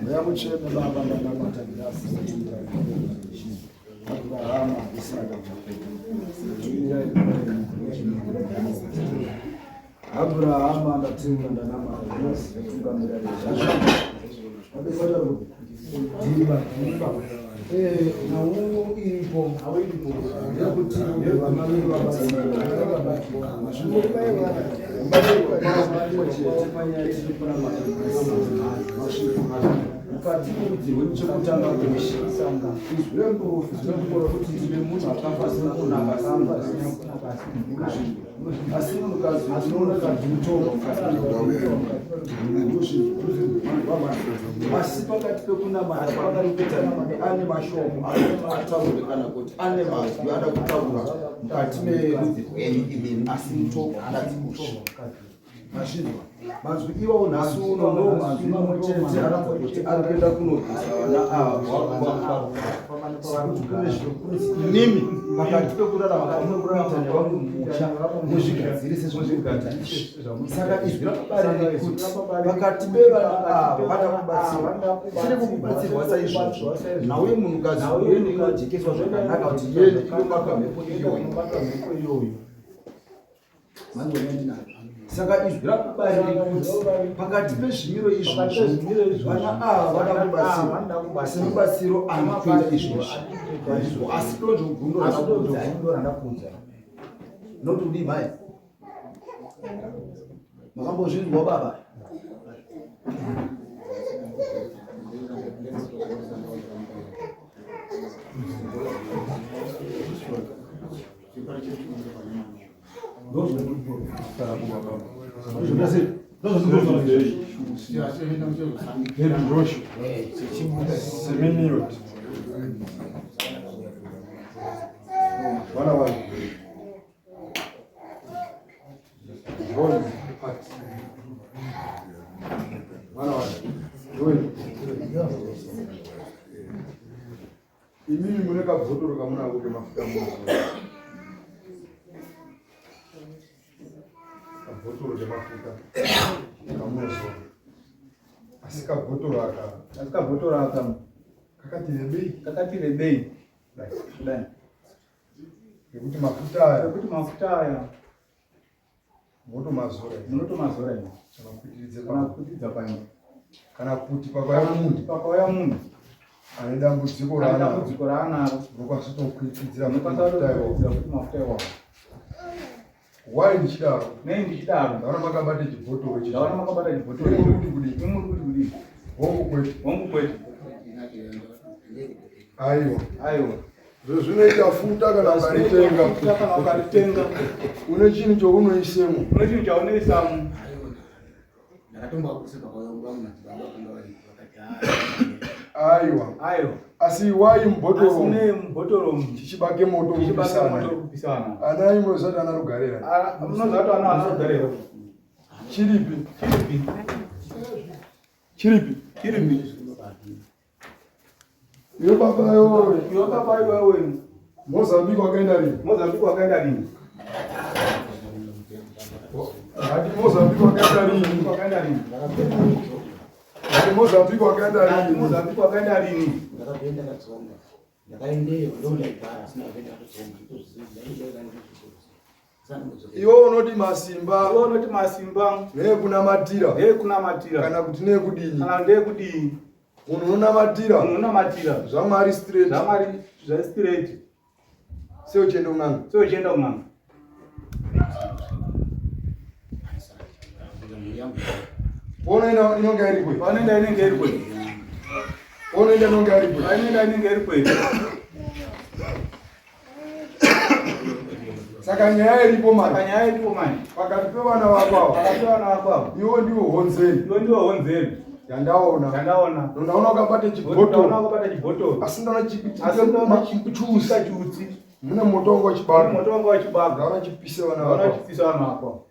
Mweya mutsvene baba ndanamata ndinasi Abrahama Isaka Jakobo Abrahama ndateura ndanamata ndinasi ndatungamira Dhimba dhimba nhau iripo ndeyekuti vana vedu mukati murudzi rwedu chekutanga kuishe izwi remuprofita rinokora kuti ndine munhu akafa asina kunaka asi munhukadzi unoona kuti mutorwa asi pakati pekunamata pakati kuita ane mashoko ataure kana kuti ane mazwi ada kutaura mukati merudzi rwenyu imimi asi mutorwa akadzi kushe Mazvinzwa? Manzwi iwawo nhasi uno ndo manzwi mamwe chete aratidza kuti ari kuenda kunobvisa vana ava imimi pakati pekurarama kwamuri kuita nevamwe mumusha muzvigadzirise zvamuri saka izwi rababa riri kuti pakati pevana ava vada kubatsirwa tiri kukubatsirwa saizvozvo nhau yemunhukadzi yenu inojekeswa zvakanaka kuti yenu inobatwa mhepo iyoyo saka izwi rababa riri kuti pakati pezvimiro izvozvo vana ava vada kubatsirwa semubatsiro anokuita izvozvo asi donzvo gundo randakuudza noti kudii mai makambozvinzwa baba Imimi mune kabhotoro kamunako kemafuta munoziva. Kabhotoro kemafuta kamunozora. Asi kabhotoro aka. Asi kabhotoro aka. Kakati rebei. Kakati rebei. Dai. Dai. Nekuti mafuta aya. Nekuti mafuta aya. Munotomazora. Munotomazora imi. Kana kukwitiridza Kana kukwitiridza paimba. Kana kuti pakauya munhu. Pakauya munhu. Ane dambudziko raanaro. Dambudziko raanaro. Unokwanisa kutokwitidzira mafuta iwawo. Kuti mafuta iwawo. Why ndichidaro? Nei ndichidaro? Ndaona makabata chibhotoro ichi. Ndaona makabata chibhotoro. Muri kuti kudii? Muri kuti kudii? Hongu kwete. Hongu kwete. Aiwa. Aiwa. Zvezvinoita futa kana ukaritenga. Futa kana ukaritenga. Une chinhu chaunoisemo. Une chinhu chaunoisamo. Aiwa. Aiwa. Asi wai mubhotoro. Asi nei mubhotoro chichibake moto chichibake moto kupisana. Ana imwe zati ana rugarera. Munozati ana ana rugarera. Chiripi? Chiripi? Chiripi? Chiripi? Iwe baba iwe. Iwe baba iwe. Mozambique wakaenda rini? Mozambique wakaenda rini? Hati Mozambique wakaenda rini? Wakaenda rini? Hati Mozambique wakaenda rini? Mozambique wakaenda rini? Ndakaenda katsonga. Ndakaendeyo ndondaigara asina kuenda katsonga. Ndozviziva ndaenda Iwe unoti masimba. Iwe unoti masimba. Neyekunamatira. Neyekunamatira. Kana kuti neyekudini. Kana ndeyekudini. Munhu unonamatira. Munhu unonamatira. ZvaMwari straight. ZvaMwari zva straight. Sei uchienda kun'anga? Sei uchienda kun'anga? Paunoenda inonga iri kwe. Paunoenda inenge iri kwe. Paunoenda inonga iri kwe. Paunoenda inenge iri kwe. Saka nyaya iripo manje. Saka nyaya iripo manje. Pakati pevana vako ava. Pakati pevana vako ava. Iwe ndiwe honzeri. Iwe ndiwe honzeri. Yandaona. Yandaona. Ndaona wakabata chibhotoro. Ndaona wakabata chibhotoro. Asi ndaona Asi ndaona chichusi. Chiutsi. Mune moto wanga uchibaka. Moto wanga uchibaka. Ndaona chipise vana vako. Ndaona chipise vana vako.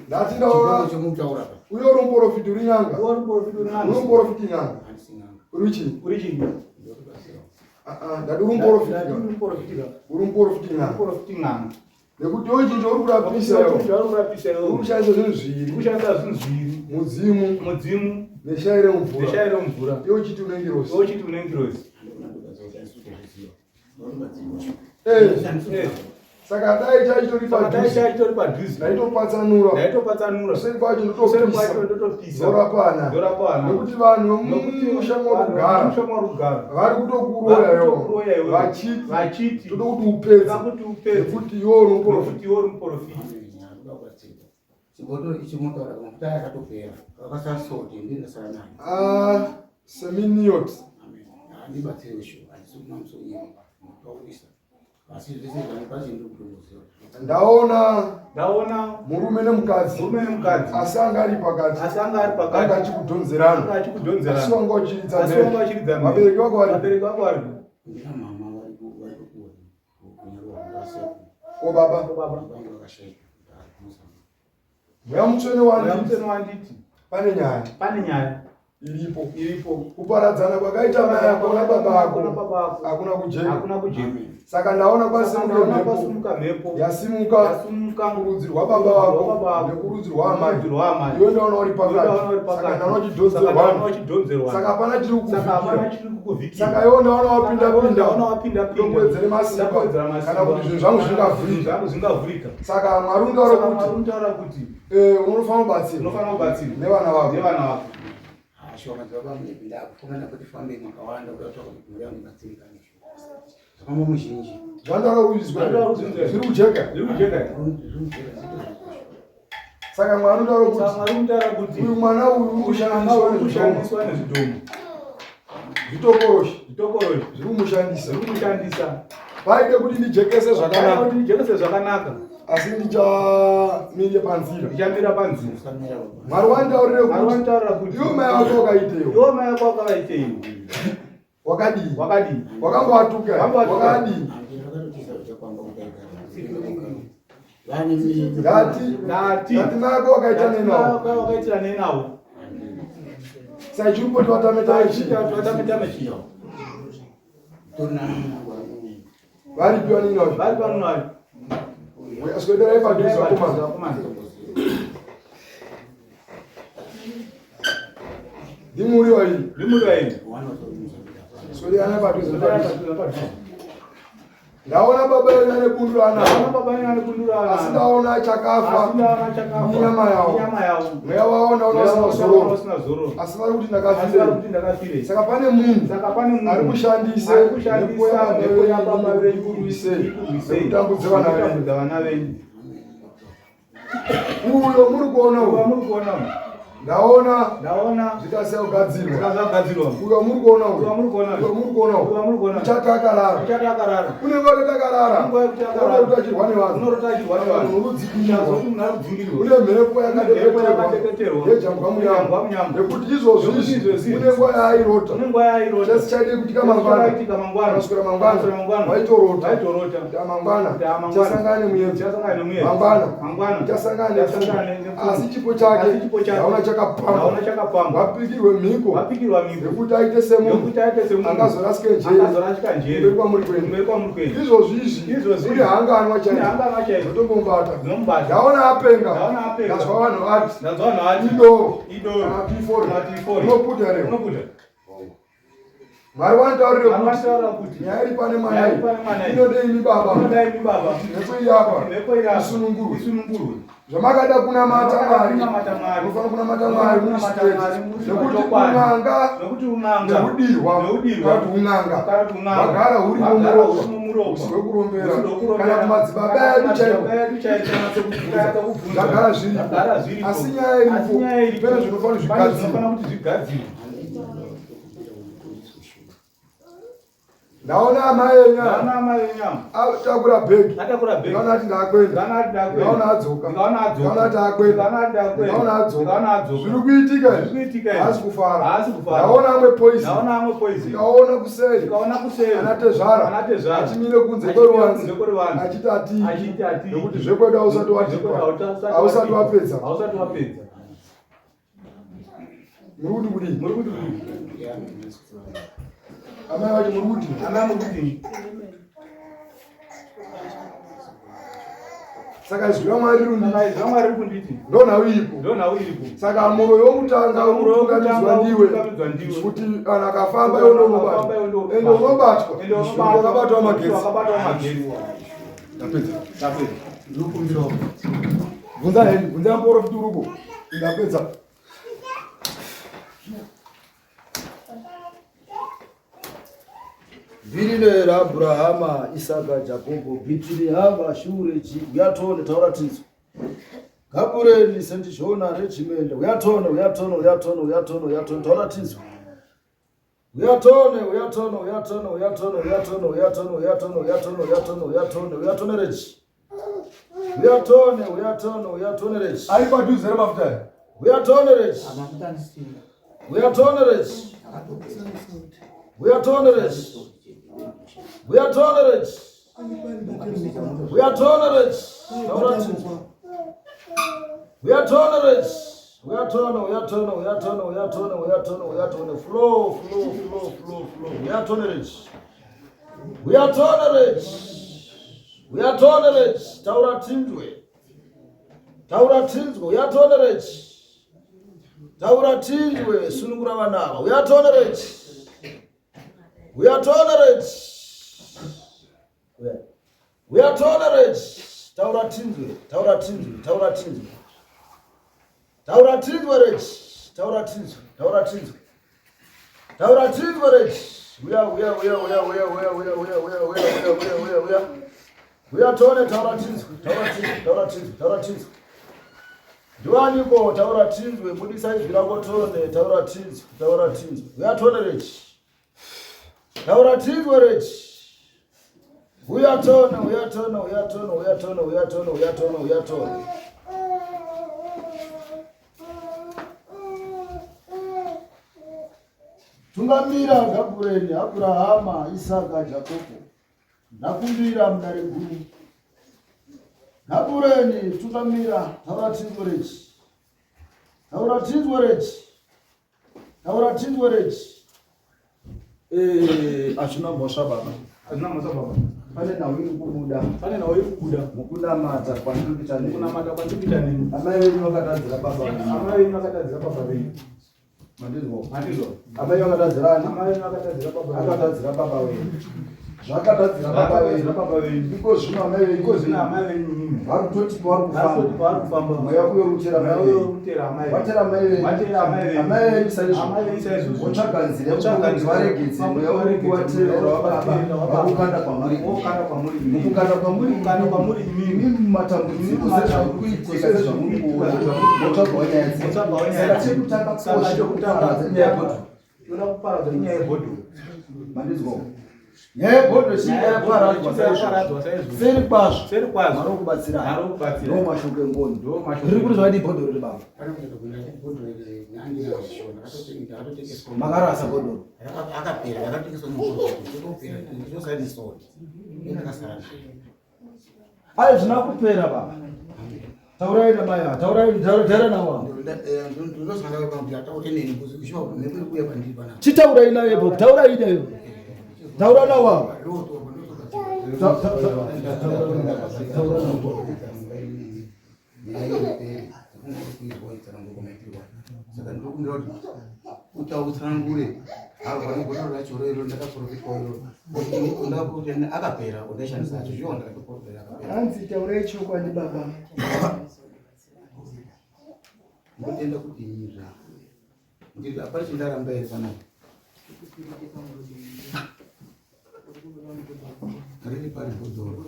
Ndati ndaona uyo uri muporofiti uri n'anga. Uyo uri muporofiti uri n'anga. Uri muporofiti n'anga. Uri chii? Uri chii? Ah, ah, ndati uri muporofiti Ndati uri muporofiti ka. Uri muporofiti n'anga. Muporofiti n'anga. Nekuti iwe chinhu chauri kurapisa iwe. Chauri kurapisa iwe. Uri kushandisa zvinhu zviviri. Uri kushandisa zvinhu zviviri. Mudzimu. Mudzimu. Neshai remvura. Neshai remvura. Iwe uchiti une ngirozi. Iwe uchiti une ngirozi. Eh. eh. Saka dai chaichitori padhuze. Chaichitori padhuze. Ndaitopatsanura. Ndaitopatsanura. Kuseri kwacho ndotopisa. Ndotopisa. Ndorapana. Ndorapana. Nekuti vanhu vemumusha mwarugara. Musha mwarugara. Vari kutokuroya iwe. Vachiti. Vachiti. Toda kuti upedze. Toda kuti upedze. Nekuti iwe uri muporofita. Nekuti iwe uri muporofita. Chibhodhoro ichi motaura mafuta aya akatopera. Akasasoti ndiye ndasara nayo. Ah, seminiot. Amen. Handibatsire shuwa. Handisi kumwa musoro Taurisa. Asi zvese zvani pachi ndiri kutomboziva. Ndaona ndaona murume nemukadzi. Murume nemukadzi. Asi anga ari pakati. Asi anga ari pakati. Anga achikudhonzerana. Anga achikudhonzerana. Asi wanga uchiridza Asi wanga uchiridza mhere. Vabereki vako vari. Vabereki vako vari. Ndina mama vari ku vari ku Ko baba. Mweya mutsvene wanditi. Pane nyaya. Pane nyaya. Iripo. Iripo. Kuparadzana kwakaita mai ako nababa ako. Hakuna kujeka. Hakuna kujeka. Saka ndaona kwasimuka mhepo. Kwasimuka mhepo. Yasimuka. Yasimuka kurudzi rwababa vako nekurudzi rwaamai. Iwe ndaona uri pakati. Saka ndaona uchidhonzerwa. Saka hapana chiri kukuvhikira. Saka iwe ndaona wapinda pinda. Ndaona wapinda pinda. Ndowedzere masimba. Kana kuti zvinhu zvangu zvingavhurika. Zvangu zvingavhurika. Saka Mwari unotaura Saka kuti Mwari unotaura kuti eh unofanira kubatsirwa. Unofanira kubatsirwa nevana vako. Nevana vako. Shuwa madzibaba munepinda kufamba ndakuti fambei makawanda kuda kutsvaka kuti mhuri yangu ibatsirikane shuwa. Zvakamba muzhinji. Zvandaura kuzvizwa. Zviri kujeka. Zviri kujeka. Saka Mwari unotaura kuti Saka Mwari unotaura kuti uyu mwana uyu uri kushandiswa kushandiswa nezvidhoma. Zvitokoroshi. Zvitokoroshi. Zviri kumushandisa. Zviri kumushandisa. Paide kuti ndijekese zvakanaka. Kuti ndijekese zvakanaka. Asi ndichamire panzira. Ndichamira panzira. Mwari wandaurire Mwari kuti wandaurira kuti iwe mai vako wakaiteiwo. Iwe mai vako wakaiteiwo. Wakadii? Wakadii? Wakambovatuka? Wakadii? Ndati ndati ndati mai vako wakaita nenawo. Wakaitira nenawo. Saka chiri kungoti vatame tame chii? Vatame tame chii? Varipi vanini vacho? Varipi vanini vacho? Aswederai padhuze vakomana. Ndimuri waini. Ndimuri waini. Swederai padhuze padhuze. Ndaona baba venyu ane bundu anaro. Ndaona baba venyu ane bundu anaro. Asi ndaona chakafa. Asi ndaona chakafa. Inyama yawo. Inyama yawo. Mweya wawo ndaona Mweya usina wawo zororo. ndaona usina zororo. Asi vari kuti Asi vari ndakafirei. kuti ndakafirei. Saka pane munhu. Saka pane munhu. Ari kushandisa Ari kushandisa mhepo yababa venyu ikurwisei. ikurwisei. Nekutambudza vana venyu. Nekutambudza vana venyu. Uyo muri kuona Uyo uyu. muri kuona uyu. Ndaona Ndaona zvikasiya kugadzirwa. zvikazvagadzirwa. Uyo muri kuona uyu. Uyo muri kuona uyu. Uyo muri kuona uyu. Uyo muri kuona uyu. Uchati akarara. Uchati akarara. Une nguva yekuti akarara. Une nguva yekuti akarara. Unorota achirwa nevanhu. Unorota achirwa nevanhu. Munhu unodzingirwa. Chazoti munhu anodzingirwa. Une mhepo Mhepo yakadeketerwa. yejambwa munyama. Yejambwa munyama. Nekuti izvozvi Nekuti izvozvi une nguva yaairota. Une nguva yaairota. Chese chaide kuitika mangwana. Chaitika mangwana. Kuswera mangwana. Kuswera mangwana. Waitorota. Waitorota. Kuti amangwana. Kuti amangwana. Chasangana nemuyedzo. Chasangana nemuyedzo. Mangwana. Mangwana. Chasangana Chasangana nepfuma. nepfuma. Asi chipo chake. Asi chipo chake. Ndaona chakapambwa. Ndaona chakapambwa. Vapikirwe mhiko. Vapikirwa mhiko. Yekuti aite semunhu. Yekuti aite semunhu. Angazorasike njere. Angazorasika njere. Kumberi kwamuri kuenda. Kumberi kwamuri kuenda. Izvozvi izvi. Izvozvi Kune hanganwa chaidzo. Kune hanganwa chaidzo. Dzotomumbata. Dzinomumbata. Ndaona apenga. Ndaona apenga. Ndazwa vanhu vati. Ndazwa vanhu vati. Idoro. Idoro. Kana P4. Kana P4. Unoputa here? Unoputa. Mwari wanitaurire Mwari kuti wanitaurira kuti nyaya iri pane mwana Nyaya iyi iri pane mwana iyi. inode imi baba. Inoda imi baba. Mhepo iyi apa. Mhepo iyi apa. Isunungurwe. Isunungurwe. Zvamakada kunamata Mwari. Kunamata Mwari. Munofanira kunamata Mwari muri Kunamata straight. Mwari muri Nekuti pachokwadi. un'anga Nekuti un'anga. nekudirwa Nekudirwa. kana kuti un'anga Kana kuti un'anga. hwagara hurimo Hwagara muropa hurimo muropa. Usi hwekurombera Usi hwekurombera. kana kumadzibaba Kana edu chaiwo kumadzibaba edu chaiwo. Tikanatsa Tikanatsa kubvunza. Zvagara zviripo. Zvagara zviripo. Asi nyaya iripo. Asi nyaya iripo. Pane zvinofanira Pane zvigadzirwe. zvinofanira kuti zvigadzirwe. Ndaona amai enyama Ndaona amai enyama. atakura bhegi. Atakura bhegi. Ndikaona ati ndakwenda. Ndikaona ati ndakwenda. Ndikaona adzoka. Ndikaona adzoka. Ndikaona ati akwenda. Ndikaona ati akwenda. Ndikaona adzoka. Ndikaona adzoka. Zviri kuitika izvi. Zviri kuitika izvi. Haasi kufara. Haasi kufara. Ndaona amwe poison. Ndaona amwe poison. Ndikaona kuseri. Ndikaona kuseri. Ana tezvara. Ana tezvara. Achimire kunze Achimire kweruvanze. kunze kweruvanze. Achiti atiiti. Achiti atiiti. Nekuti zvekwedu hausati watipa. Zvekwedu hausati Hausati watipa. wapedza. Hausati wapedza. Muri kuti kudii? Muri kuti kudii? Amai vacho muri kuti? Amai muri kuti? Saka izwi raMwari riri Saka kunditi. izwi raMwari riri kunditi. Ndonhau iripo. Ndonhau iripo. Saka muroyi wokutanga Muroyi wokutanga urikutungamidzwa ndiwe. urikutungamidzwa ndiwe. Kuti kana akafamba iwe ndonobatwa. Ende unobatwa. Ende unobatwa. Wakabatwa magetsi. Wakabatwa magetsi. Ndapedza. Ndapedza. Ndinokumbirawo. Bvunza heni, bvunza muporofiti uriko. Ndapedza. Bvirire raAbhurahama, Isaka, Jakobho, Bhitirihama, Shureji, Uyatone, taura tinzwe. Gabureni, St. Jona, Regiment, Uyatone, Uyatone, Uyatone, Uyatone, Uyatone, taura tinzwe. Uyatone, Uyatone, Uyatone, Uyatone, Uyatone, Uyatone, Uyatone, Uyatone, Uyatone, Uyatone, Uyatone Regi. Uyatone, Uyatone, Uyatone Regi. Ari padhuze remafuta aya. Uyatone Regi. Amafuta andisina. Uyatone Regi. Akatopera. Uyatone Regi. Uyatone Regi. Uyatone Regi. Taura tinzwe. Uyatone Regi. Uyatone, uyatone, uyatone, uyatone, uyatone, uyatone. Flow, flow, flow, flow, flow. Uyatone Regi. Uyatone Regi. Uyatone Regi. Taura tinzwe. Taura tinzwe. Uyatone Regi. Taura tinzwe. Sunungura vana ava. Uyatone Regi. Uyatone Regi. Uyatone Regi. Taura tinzwe. Taura tinzwe. Taura tinzwe. Taura tinzwe Regi. Taura tinzwe. Taura tinzwe. Taura tinzwe Regi. Uya uya uya uya uya uya uya uya uya uya uya uya uya uya. Uya tone taura tinzwe. Taura tinzwe. Taura tinzwe. Taura tinzwe. Ndiwaniko taura tinzwe budisa izwi rako tone taura tinzwe taura tinzwe. Uya tone Regi. Taura tinzwe Regi. Uya tone uya tone uya tone uya tone uya tone uya tone uya tone. Tungamira Gabureni, Abrahama, Isaka, Jakobo. Ndakumbira mudare guru. Gabureni, tungamira, taura tinzwe Regi. Taura tinzwe Regi. Taura tinzwe Regi. Eh, hazvina mhosva baba. Hazvina mhosva baba. Pane nhau iri kubuda Pane nhau iri kubuda. mukunamata kwandiri kuita nemi. Kunamata kwandiri kuita nemi. Amai venyu vakatadzira baba venyu. Amai venyu vakatadzira baba venyu. Mandizwa. Mandizwa. Amai vakatadzira ani? Amai venyu vakatadzira baba venyu. Akatadzira baba venyu. Zvakatadzira baba Vakatadzira venyu. baba venyu. Iko zvino amai venyu. Iko zvino amai venyu imimi. Vari kutoti pavari Vari kufamba. pavari kufamba. Mweya uyo uri kutera Mweya amai uyo venyu. uri kutera amai venyu. Vatera amai venyu. Vatera amai venyu. Amai venyu saizvozvo. Amai venyu saizvozvo. Votsvaga nzira Votsvaga yekuti nzira varegedze mweya uri varegedze kuvatevera mweya wababa wababa. vakukanda kwamuri. Vokanda kwamuri imimi. Mukukanda kwamuri Mukukanda kwamuri imimi. Imimi mumatambudziko sezvari kuitika sezvamuri kuona motsvagawo nyaya dzenyu. Motsvagawo nyaya Saka dzenyu. chekutanga Saka kosha chekutanga kuparadza inyaya yebhodhoro. Toda kuparadza inyaya yebhodhoro. Mandizwawo. Nyaya yebhodhoro chinge yaparadzwa saizvozvo. Yaparadzwa saizvozvo. Seri kwazvo. Seri kwazvo. Mwari wokubatsirai. Mwari wokubatsirai. Ndo mashoko engoni. Ndo mashoko Riri kuti zvakadii bhodhoro iri baba? Makarasa bhodhoro. Akapera, ndakatengeswa musoro. Ndotopera, ndosara nesoro. Ndakasara nayo. Ai zvina kupera baba. Taurai namai ava, taurai taurai navo ava. Ndinozwana kuti ataure neni because ushuwa mhepo iri kuuya pandiri panapa. Chitaurai naye baba, taurai naye. Taura navo ava. Taura navo. Saka ndinokumbira kuti utautsanangure bhodhoro racho iro ndakaprofitwa iro akapera undaishandisa acho zviwa ndakatoprofita akapera. Hanzi taurai chokwadi baba. Ndinotenda kuti inyizve ndiri hapana chindaramba here panapa riri pari bhodhoro.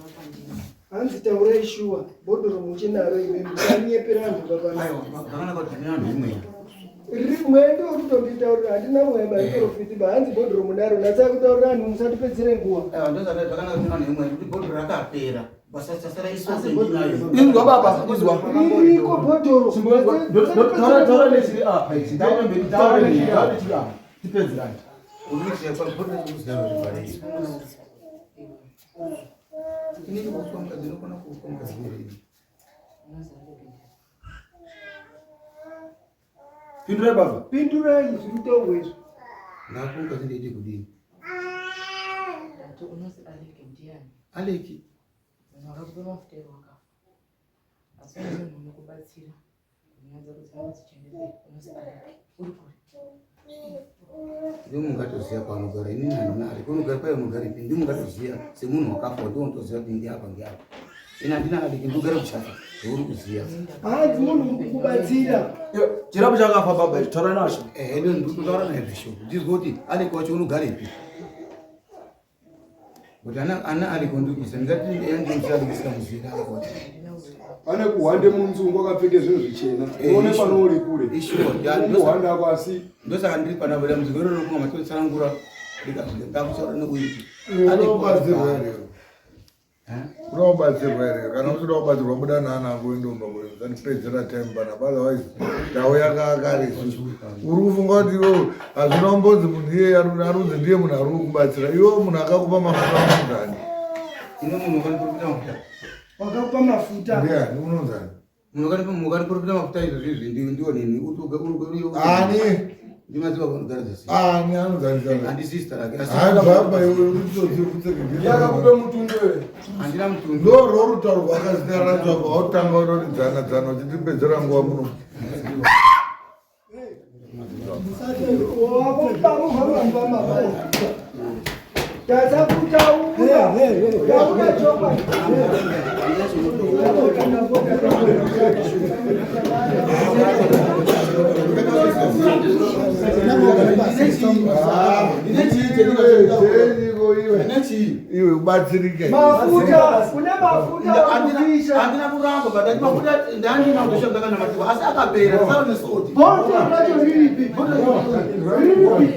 Hanzi taurai shuwa bhodhoro muchinaro imimi musanyepera vanhu baba. Aiwa, zvakanaka kuti tine vanhu vemweya. Riri mweya ndiwo kutonditaurira handina mweya maiprofiti ba hanzi bhodhoro munaro natsaya kutaurira vanhu musatipedzere nguva. Aiwa, ndozvaka zvakanaka kuti tine vanhu vemweya kuti bhodhoro rakapera basasasara isose Asi bhodhoro ndinayo. Inzwa baba, inzwa. Ririko bhodhoro. Taura taura nechiri apa ichi. Taura mberi, taura nechiri taura nechiri apa. Tipedzerane. Unoziva pa bhodhoro rekuziva zvibharei. Inini kuuswa mukadzi inokona kuuswa mukadzi here? Pindurai baba. Pindurai zviri kutaurwa izvo. Ndapo mukadzi ndeite kudini? Ndati unozi Aleki ndiani? Aleki. Munhu akakupa mafuta iwe wakafa. Asi une munhu unokubatsira kunyaya dzako dzinenge dzichienderera. Unozi Aleki. Uri kure. Ndiwe mungatoziva kwaanogara inini handina Aleki. Unogara pai unogara ipi? Ndiwe mungatoziva semunhu wakafa ndiwe unotoziva kuti ndiapa ndiapa. Ini handina Aleki ndogara kushata. Zvauri kuziva. Hanzi munhu uri kukubatsira. Chirapo chakafa baba ichi taura nacho. Ehe ndio ndikutaura naye zvisho. Ndizwe kuti Aleki wacho unogara ipi? Kuti ana ana Aleki ndikuziva. Ndingati ndiye Aleki sikamuziva Aleki wacho. Pane kuhwande munzungu akapfeke zvinhu zvichena. Uone pano uri kure. Ishuwa. Ungohwanda ako asi Ndosaka ndiri pana dambudziko iroro kunga matotsanangura ndikakutaura nekuiti. Unobatsirwa here? Unoda kubatsirwa here? Kana uchida kubatsirwa buda naana ako uende kumba kwenyu. Usandipedzera time panapa otherwise ndauya kare isusu. Uri kufunga kuti iwewe hazvina kumbonzi munhu iyeye arunzi ndiye munhu ari kukubatsira. Iwewe munhu akakupa mafuta unonzani? Ine munhu wakaniprofita mafuta. Wakakupa mafuta. Ndiani unonzani? Munhu wakaniprofita mafuta izvo zvizvi ndiwo nini uri Ani? Ndimadzibaba unogara zasi. Ani anonzani? Handisi zita rake. Hanzvamba iwe utsotsi ndiye akakupa mutundu here? Handina mutundu. Ndo rorutaurwa akazita ranzvamba wautanga unoridzana dzana uchitipedzera nguva muno. Wakupa mafuta. Tasakutaura. Taura chokwadi. Iwe ubatsirike. Mafuta, une mafuta wakufisha. Handina kuramba but ati mafuta ndandina kusha ndakanamatirwa asi akapera sara nesoti. Bhoto racho riripi? Riripi?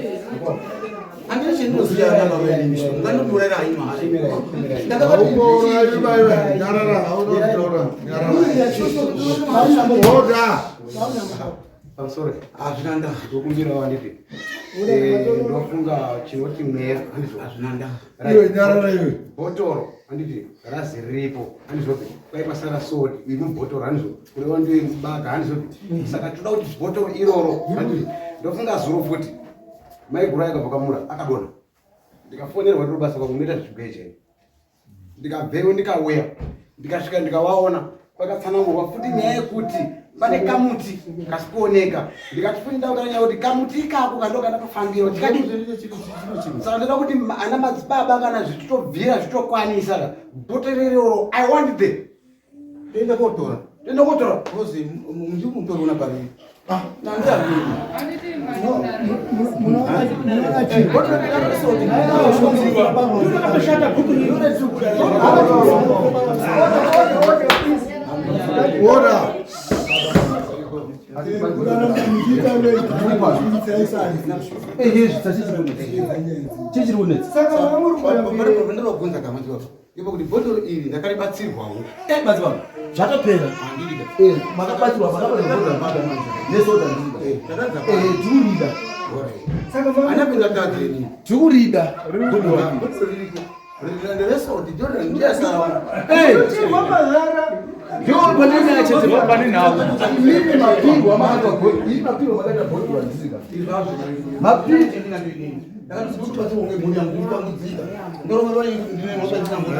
Handina chendinoziva baba ini. Ungandiurayira hayi mari. Haumboura iwe iwe nyarara hauna kutaura nyarara. Oda. Pamusoro. Hazvina ndaa. Ndokumbira wanditi. Ndofunga chinoti mweya handizvo. Hazvina ndaa. Iwe nyarara iwe. Bhotoro handiti razi riripo handizvopi kwai pasara sodi iri mubhotoro handizvo kureva ndiyo baka handizvopi saka toda kuti bhotoro iroro handiti ndofunga zuro futi maiguru akabva kamura akadonha ndikafonerwa ndiri basa kwangu unoita zvigwejeni ndikabveyo ndikauya ndikasvika ndikavaona pakatsanangurwa futi nyaya yekuti pane kamuti kasi kuoneka ndikati futi ndaukana nyaya kuti kamuti ikako kando kandakafambira tikadi saka ndoda kuti ana madzibaba kana zvitobvira zvitokwanisa ka bhotoro iroro I want the Toenda kotora. toenda kotora Because ndimutori una pari. Nandiamini. Munoona chii? Oda. Chichiri kunetsa. Saka mamuri kurambirei? Ndinobvunza kamadzibaba. Ipo kuti bhotoro iri ndakaribatsirwawo. Madzibaba zvatopera. Handidika. Makabatsirwa makabatsirwa nesoda ndika. Tikurida. Saka mamuri Anapinda tadzeni. Tikurida. Bhotoro ririko. Nderesoti ndiro ndiyasara. kutirwa mahara. Ndiwo pane nyaya chete pane nhau. Imimi mapirwa makaita imi mapirwa makaita bhodhoro handisika.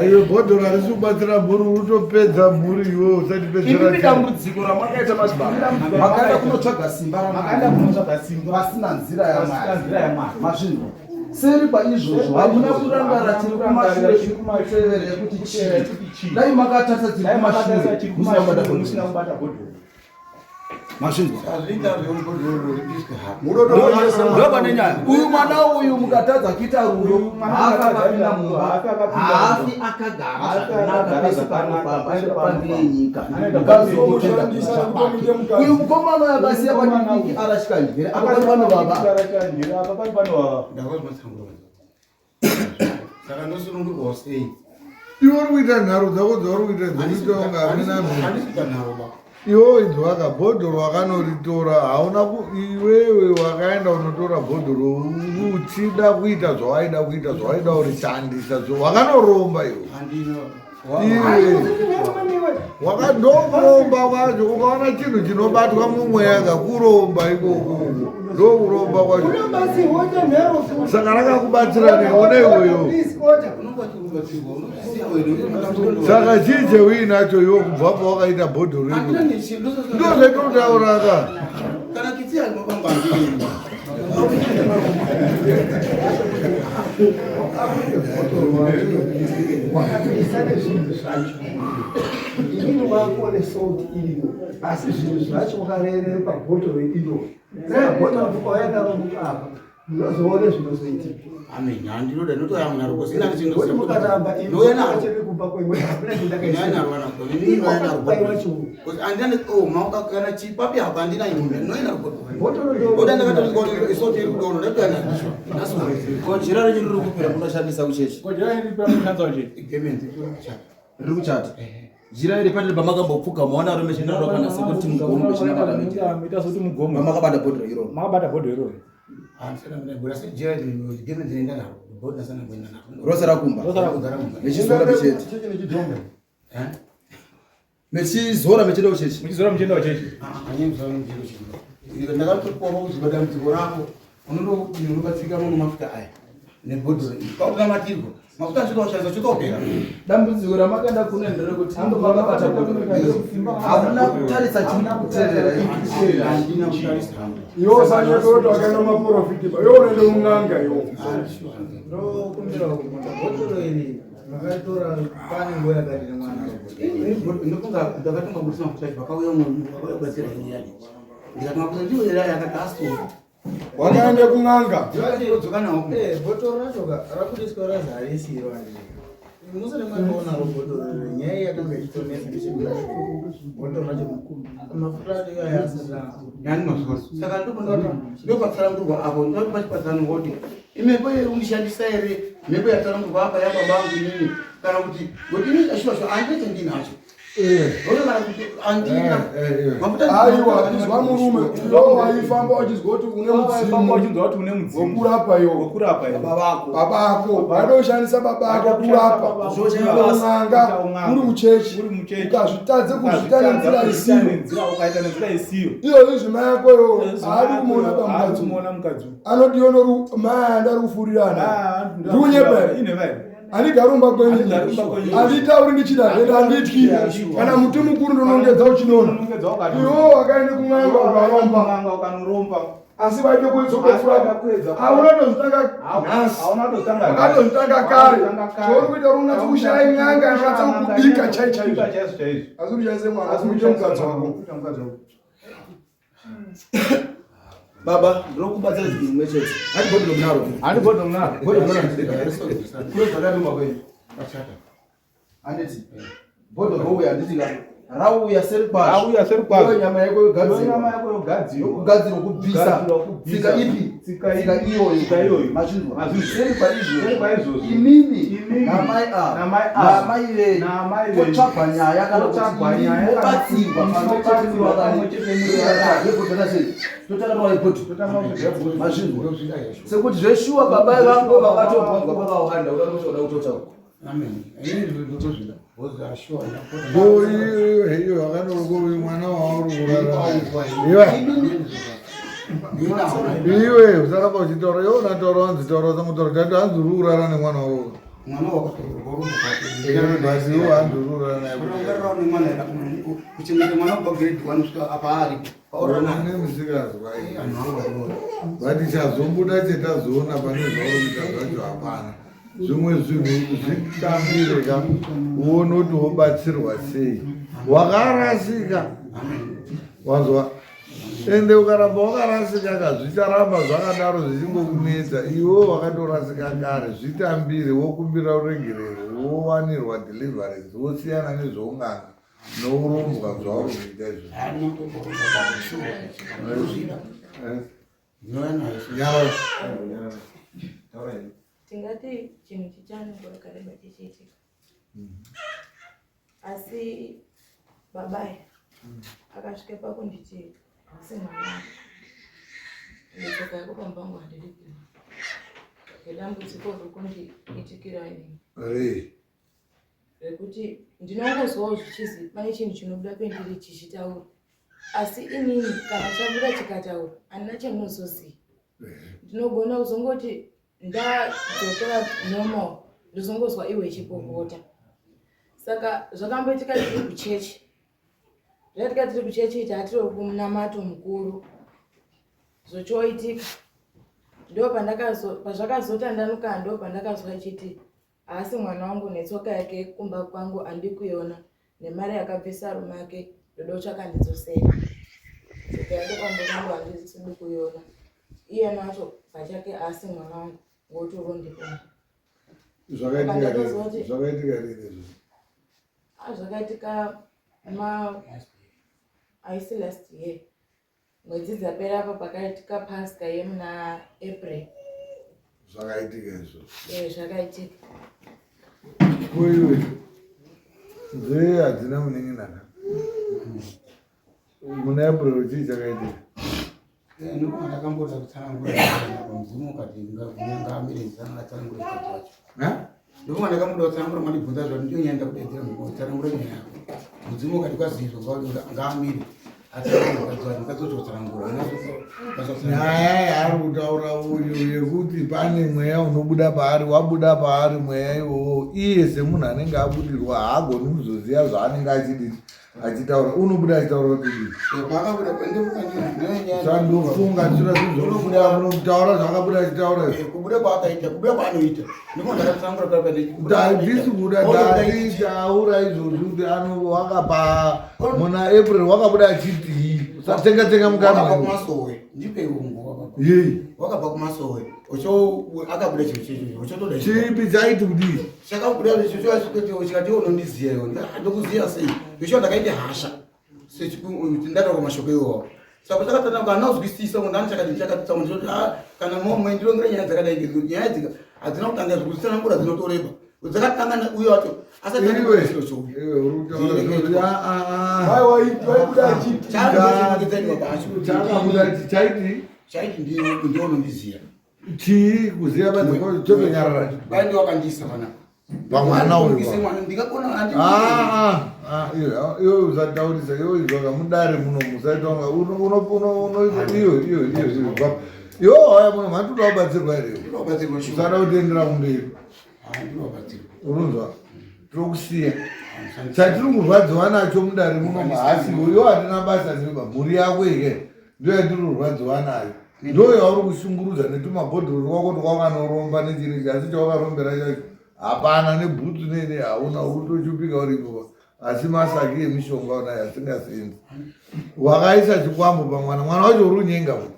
Iwe bhodhoro harisi kubatsira mhuri uri kutopedza mhuri iwe usatipedzera Imimi time. dambudziko ramakaita madzibaba makaenda kunotsvaga simba Makaenda kunotsvaga simba. pasina nzira Pasina nzira yaMwari. Mazvinzwa. Seri kwaizvozvo hamuna kurangara chiri kumashure chiri kumatevere yekuti chii. Dai makatarisa chiri Dai makatarisa kumashure chiri musina kubata kumashure musina bhodhoro. kubata bhodhoro. Mazvinzwa. Munotoonyesa Ndopane nyaya. Uyu mwana uyu mukatadza kuita rudo, Uyu mwana haafi akatadza akapinda kuita rudo, mumba, haafi akapinda haafi mumba. akagara Haafi zvakanaka akagara pese zvakanaka, panofamba, pese pambire panofamba. nyika. Anoenda Mukadzi pamberi womutenda Unoshandisa kumusha kwake. kutomuite mukadzi. Uyu mukomana uyu akasiya padiki arashika njere, apa pari pano baba. Apa pari pano baba. Saka ndosunungurwawo sei? Iwe uri kuita nharo dzako dzauri kuita dzekuita kunge hamuna mhuri. Handisi kuita nharo ba. Iwe inzwaka bhodhoro wakanoritora hauna iwewe wakaenda unotora bhodhoro uchida kuita zvawaida kuita zvawaida urishandisa wakanoromba iwe. Handina. Iwe wakandokuromba kwacho ukaona chinhu chinobatwa mumweya kakuromba ikoko. Ndokuromba kwacho. Saka rakakubatsira neone iweyo. Saka chii cheuinacho iwe kubva pawakaita bhodhoro iro? Ndozvaitotaura ka. Kana kitsi yaimabambangirira. Wakatoisa nezvinhu zvacho. Inini wako nesalt iriyo asi zvinhu zvacho wakarerere pabhotoro iro. Saka bhotoro ukauya naro apa munozoona zvinozoitika. Amen. Handinoda ndinotoya munaro kozi ina Kuti ndinoziva. mukaramba Ndouya naro. chiri kumba kwenyu hakuna Ndouya naro vana. Ndouya naro. Kozi andina ne oh mauka kana chipapi apa handina imwe. Ndouya naro. Bhotoro ndo Oda ndakatozi kuti isoti iri kudono ndatoya naro. That's why. Ko jira renyu riri kupera munoshandisa kuchechi? Ko jira riri kupera munoshandisa kuchechi? Gemenzi riri kuchata. Riri kuchata. Jira iri patiri pamakambopfuka maona rume chinarwa sekuti mugomo pechinamata mita. Mita sekuti mugomo. Pamakabata bhodhoro iroro. Makabata bhodhoro iroro. Rose rakumba. Mechizora michete. Mechizora mechienda kuchechi. Mechizora muchienda kuchechi. Ndakatopiwa kuziva dambudziko rako unobatsirika muno mafuta aya nebhodhoro iri kwakunamatirwa mafuta asvika ushandisa svika upera Dambudziko ramakanda kuna nderekuti hambo makabata bhodhoro. Hamuna kutarisa chiri kuteerera. Handina kutarisa. Iwe usanyepera kuti wakaenda mumaporofiti ba. Iwe unoenda mun'anga iwe. Ndokumbira kubvunza bhotoro iri makaritora pane nguva yakati nemwana? Ndofunga ndakatonga kubudisa mafuta acho pakauya umwe munhu akauya kubatsira ini yacho ndikati mafuta ndiwo here aya akati aso Wakaenda kun'anga. Dzoka nawo. Bhotoro racho ka rakudiswa razi harisiro handii musati matoonaro bhotoro iri nyaya iyi yakanga ichitonetsa ndechekuti bhotoro racho mafuta acho iwayo asati Yani mazvona saka ndopatsanangurwa apo ndopachipatsanangurwa kuti imhepo iri kundishandisa here mhepo yatsanangurwa apa yababa angu inini kana kuti ngokuti ini ashuwa shuwa handina chandinacho Ona kana kuti handina mafuta Aiwa, izwa murume. Iwe waifamba uchizwa kuti une Waifamba mudzimu. uchinzwa kuti une mudzimu. Wekurapa iwe. Wekurapa iwe. Baba vako. Baba ako. Vaida baba ako kurapa. Un'anga uri muchechi. Ukazvitadze kuzviita nenzira isiyo. Ukaita nenzira isiyo. Iyo izvi mai ako iwo haadi kumuona Haadi pamukadzi. kumuona mukadzi. Anoti iwe noru mai anda ari kufurirana. Ndikunyepa here? Inhema here? Handigari mumba kwenyu. Handigari mumba kwenyu. Handitauri ndichida zvenda handityi. Kana muti mukuru ndonongedza uchinona. Iwo wakaenda kun'anga ukaromba. Ukanoromba. Asi vaide kuedza kurapa. Hauna kutozvitanga nhasi. Hauna kutozvitanga nhasi. Wakatozvitanga kare. Wakatozvitanga kare. Chauri kuita uri unatsa kushaya n'anga inonatsa kukubika chai chaizvo. Chaizvo chaizvo. Asi ushandise mwana asi uite mukadzi wako. Uite mukadzi wako. Baba, ndinokubatsira chinhu chimwe chete. Handi bhodhoro munaro. Handi bhodhoro munaro. Bhodhoro munaro. Kune zvakaduma kwenyu. Handiti. Bhodhoro rouya handiti ka. Rauya seri kwazvo. Rauya seri kwazvo. Iyo nyama yako yogadzirwa. Iyo nyama yako yogadzirwa. Yogadzirwa kubvisa. Kugadzirwa kubvisa. Tsika ipi? Tsika ipi? Tsika iyoyo. Tsika iyoyo. Mazvinzwa. Mazvinzwa. Seri kwaizvozvo. Seri kwaizvozvo. Imimi. Imimi. Namai ava. Namai ava. Namai venyu. Namai venyu. Kotsvagwa nyaya kana kuti Kotsvagwa imimi nyaya kana kuti mobatsirwa pamwe chete mobatsirwa pamwe chete muri vakadzi. Yebhodhoro sei? Totanga tova yebhodhoro. Totanga yebhodhoro. Mazvinzwa. Sekuti zveshuwa baba vangu vakatobvunzwa pakawanda uda kutotaura. Amen. Ini ndinotozvida. Ashuwa Iyo yakanoroka uyu mwana wauri kurara. Iwe. Iwe usaramba uchitaura iwe unataura wanzi taura usangotaura tati hanzi uri kurara nemwana wako. Mwana wakatorwa Basi iwe hanzi uri kurara naye. Unogarira nemwana kuchengeta mwana kubva grade 1 kusvika apa ari. Une musikazwa iyi. But chazobuda chetazoona pane zvauri kuita zvacho hapana. Zvimwe zvinhu zvitambire ka uone kuti wobatsirwa sei. Wakarasika. Wanzwa? Ende ukaramba wakarasika ka zvicharamba zvakadaro zvichingokunetsa. Iwe wakatorasika kare zvitambire wokumbira uregerero wowanirwa deliverance wosiyana nezveung'anga nourombwa zvauri kuita izvozvo. Nyarara. Tingati chinhu chichane nguva yakareba chichiitika asi babai akasvika pakunditi hausi mwana wangu netsoka yako pamba pangu handidi nedambudziko riri kundiitikira inini Rei. rekuti ndinongozwawo zvichizi pane chinhu chinobuda pendiri chichitaura. Asi inini kana chabuda chikataura handina chandinozoziva. Ndinogona kuzongoti ndadzokera normal ndozongozwa iwe ichipopota. Saka zvakamboitika tiri kuchechi. Zvaitika tiri kuchechi tatiri kumunamato mukuru. Zvochoitika. Ndopandakazo pazvakazotandanuka ndopandakazwa ichiti haasi mwana wangu netsoka yake kumba kwangu andikuiona nemari yakabvisa rume ake ndoda kutsvaka ndidzosere. Tsoka yake kwamba kwangu handisidi kuiona. Iye nacho pachake haasi mwana wangu ngokuti urondipona. Zvakaitika rini izvo? Ah, zvakaitika ma haisi last year mwedzi dzapera apa pakaitika pasca yemuna April. Zvakaitika izvo? Eh, zvakaitika. Koiwe nzee hadzina munin'ina ka muna April chii chakaitika? Ndokuti ndakamboda kutsanangura mudzimu ukati ngaamire atsanangure mukadzi wacho. Ndokuti ndakamboda kutsanangura mandibvunza zvati ndiyo nyaya ndakudaidzira kutsanangura nyaya yako. Mudzimu ukati kwazizvo ngaamire atsanangure mukadzi wacho, mukadzi wacho kutsanangura. Nyaya yaari kutaura uyu yekuti pane mweya unobuda paari, wabuda paari mweya iwowo, iye semunhu anenge abudirwa haagoni kuzoziva zvaanenge achidii achitaura. Unobuda achitaura kuti dii? Sandofunga tsura zvinhu unotaura zvaakabuda achitaura izvo. Kubuda kwaakaita, kubuda kwaanoita. Ndiko ndakatsanangura papa Handisi kuda ndati taura izvozvi kuti ano wakapa muna April wakabuda achitii? Usatenga tenga mukanwa. Wakabva kumasowe, ndipe ungu wakabva. Yei. Wakabva kumasowe, ucho akabuda chiro checho, uchotoda. Chipi chaiti kudii? Chakabuda chicho chachikuti chikati unondiziya iwe. Ndokuziya sei? Icho ndakaita hasha. Ndataura mashoko iwawo. Saka chakatanga kana uzwisisa kuti ndani chakati chakati tsamu ndinoti ah kana momwe ndinongera nyaya dzakadai ngedzo nyaya dzika hadzina kutanga zvekutsanangura dzinotoreba. Dzakatanga uyo wacho asati Iwe, chiro chouya. iwe uri kutaura zvoti Waibuda achiti Chakabuda chaiti Chaiti ndiwe unondiziya. Chii kuziya badzi chotonyarara. Dai ndiwe wakandiisa panapa. Pamwana uyu. Ndise mwana ndingakona handi. Iwe usataurisa, iwe izvaka mudare muno musaita kunga uno iwe iwe iwe iwe iwe haya muno matoda kubatsirwa here? Ndinobatsirwa shuwa. Usada kutoendera kumberi. Ndinobatsirwa. Unonzwa? Tinokusiya. Chatiri kurwadziwa nacho mudare muno haasi iwe, hatina basa neba mhuri yako ike ndiyo yatiri kurwadziwa nayo, ndo yauri kushungurudza netumabhodhoro twako twawakanoromba nechiri, asi chawakarombera chacho hapana, nebhutsu nene hauna, uri kutochupika uripo, asi masaki emishonga unayo asingasenzi. Wakaisa chikwambo pamwana, mwana wacho uri kunyenga futi,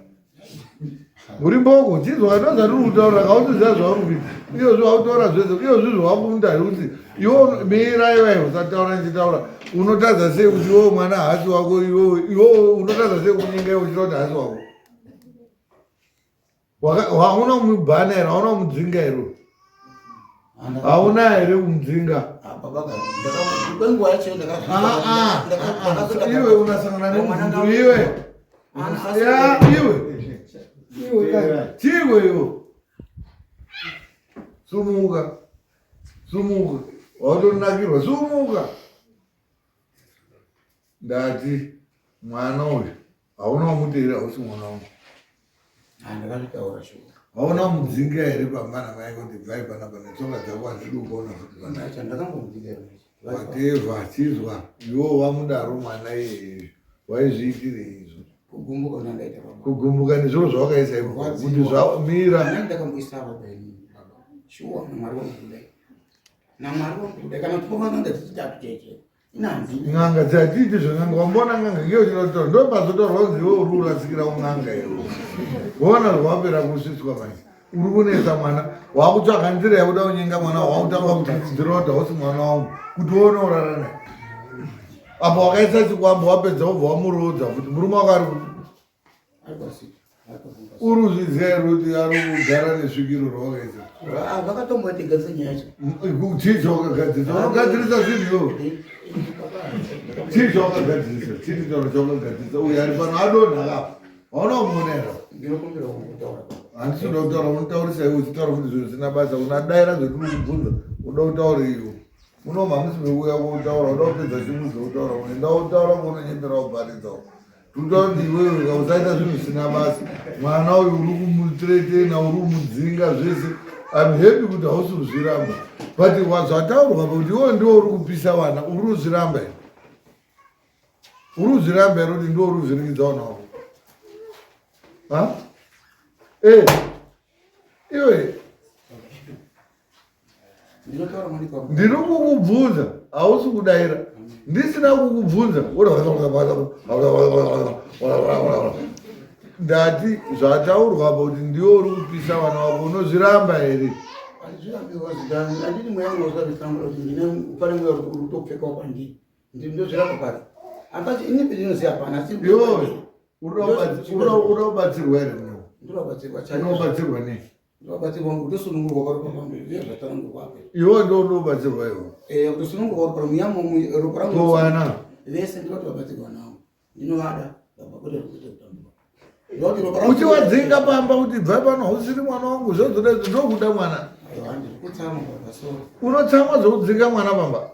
uri mboko. Chizwa ndozvatiri kutaura, kautoziva zvauri kuita iyozvi, wautaura zvese iyozvi zvawakunda kuti iwo mira iwe usataura ndichitaura. Unotadza sei kuti iwo mwana haasi wako? Iwo iwo unotadza sei kunyenga iwe uchita kuti haasi wako? Hauna kumubhana here? Hauna kumudzinga here? Hauna here kumudzinga? Kwenguva yacho Iwe unasangana nemubvunzo iwe. Ya, iwe chiwe iwe, sumuka, sumuka, wautonakirwa, sumuka. Ndati mwana uyu hauna kumuteera, hausi mwana wangu. Ndakazvitaura shuwa. Hauna kumudzinga here pamba namai kuti bvai panapa netsoka dzako, handidi kuona futi panapa? Ndakambomudzinga. Whatever, chizwa iwo wamudaro mwana iyeye waizviitirei izvo? Kugumbuka unandaita baba. Kugumbuka nezviro zvawakaisa ipo kuti zvamira. Nani ndakamboisa baba ini baba. Shuwa namwari wangu kudai. Namwari wangu kudai kana kuti n'anga dzichitatu chaicho. Inanzi. N'anga dzatiiti zven'anga, wamboona n'anga iyo chinotaura ndo pazotaurwa kunzi iwe uri kurasikira un'anga iwe. Wona zvawapera kusvitswa manje. Uri kunetsa mwana, wakutsvaga nzira yekuda kunyenga mwana, wakutanga kudzidzira kuti hausi mwana wangu kuti uone urara naye. Apo wakaisa chikwambo wapedza wobva wamuroodza futi murume wako ari uri uzviziva here kuti ari kugara nesvikiro rawakaisa? Vakatombotigadzisa nyaya yacho. Chii chawakagadzirisa? Unogadzirisa zvinhu iwe. Chii chawakagadzirisa? Chii chitauro chawakagadzirisa? Uyu ari pano adonha kapo. Hauna kumuona here? Ndinokumbira kutaura. Handisi kuda kutaura, unotaurisa iwe uchitaura futi zvinhu zvisina basa. Unadaira zvetiri kubvunza, uda kutaura iwe. Muno hamusi mekuuya kutaura, uda kupedza chimwe zvekutaura. Unoenda kutaura kwaunonyepera kuparidza. Tikuda kuti iwewe ka usaita zvinhu zvisina basa. Mwana uyu uri kumutretena, uri kumudzinga zvese. I'm happy kuti hausi kuzviramba. But zvataurwa kuti iwewe ndiwe uri kupisa vana, uri kuzviramba here? Uri kuzviramba here kuti ndiwe uri kuvhiringidza vana vako? Ha? Eh. Iwe. Ndiri kukubvunza hausi kudaira ndisina kukubvunza ndati zvataurwa apa kuti ndiwe uri kupisa vana vako unozviramba here unoda kubatsirwa here unoda kubatsirwa nei Ndobatsirwa kutosunungurwa kwa ropa kwangu ndiye zvatanangurwa apa. Iwe ndo unobatsirwa iwe. Eh kutosunungurwa ropa rangu yamo ropa rangu. Towana. Vese ndinoti vabatsirwa navo. Ndinovada baba kwete kwete kutambura. Ndoti ropa rangu. Uchiwadzinga pamba kuti bva pano hausiri mwana wangu zvozoda ndokuda mwana. Aiwa handiri kutsamwa baba so. Unotsamwa zvokudzinga mwana pamba.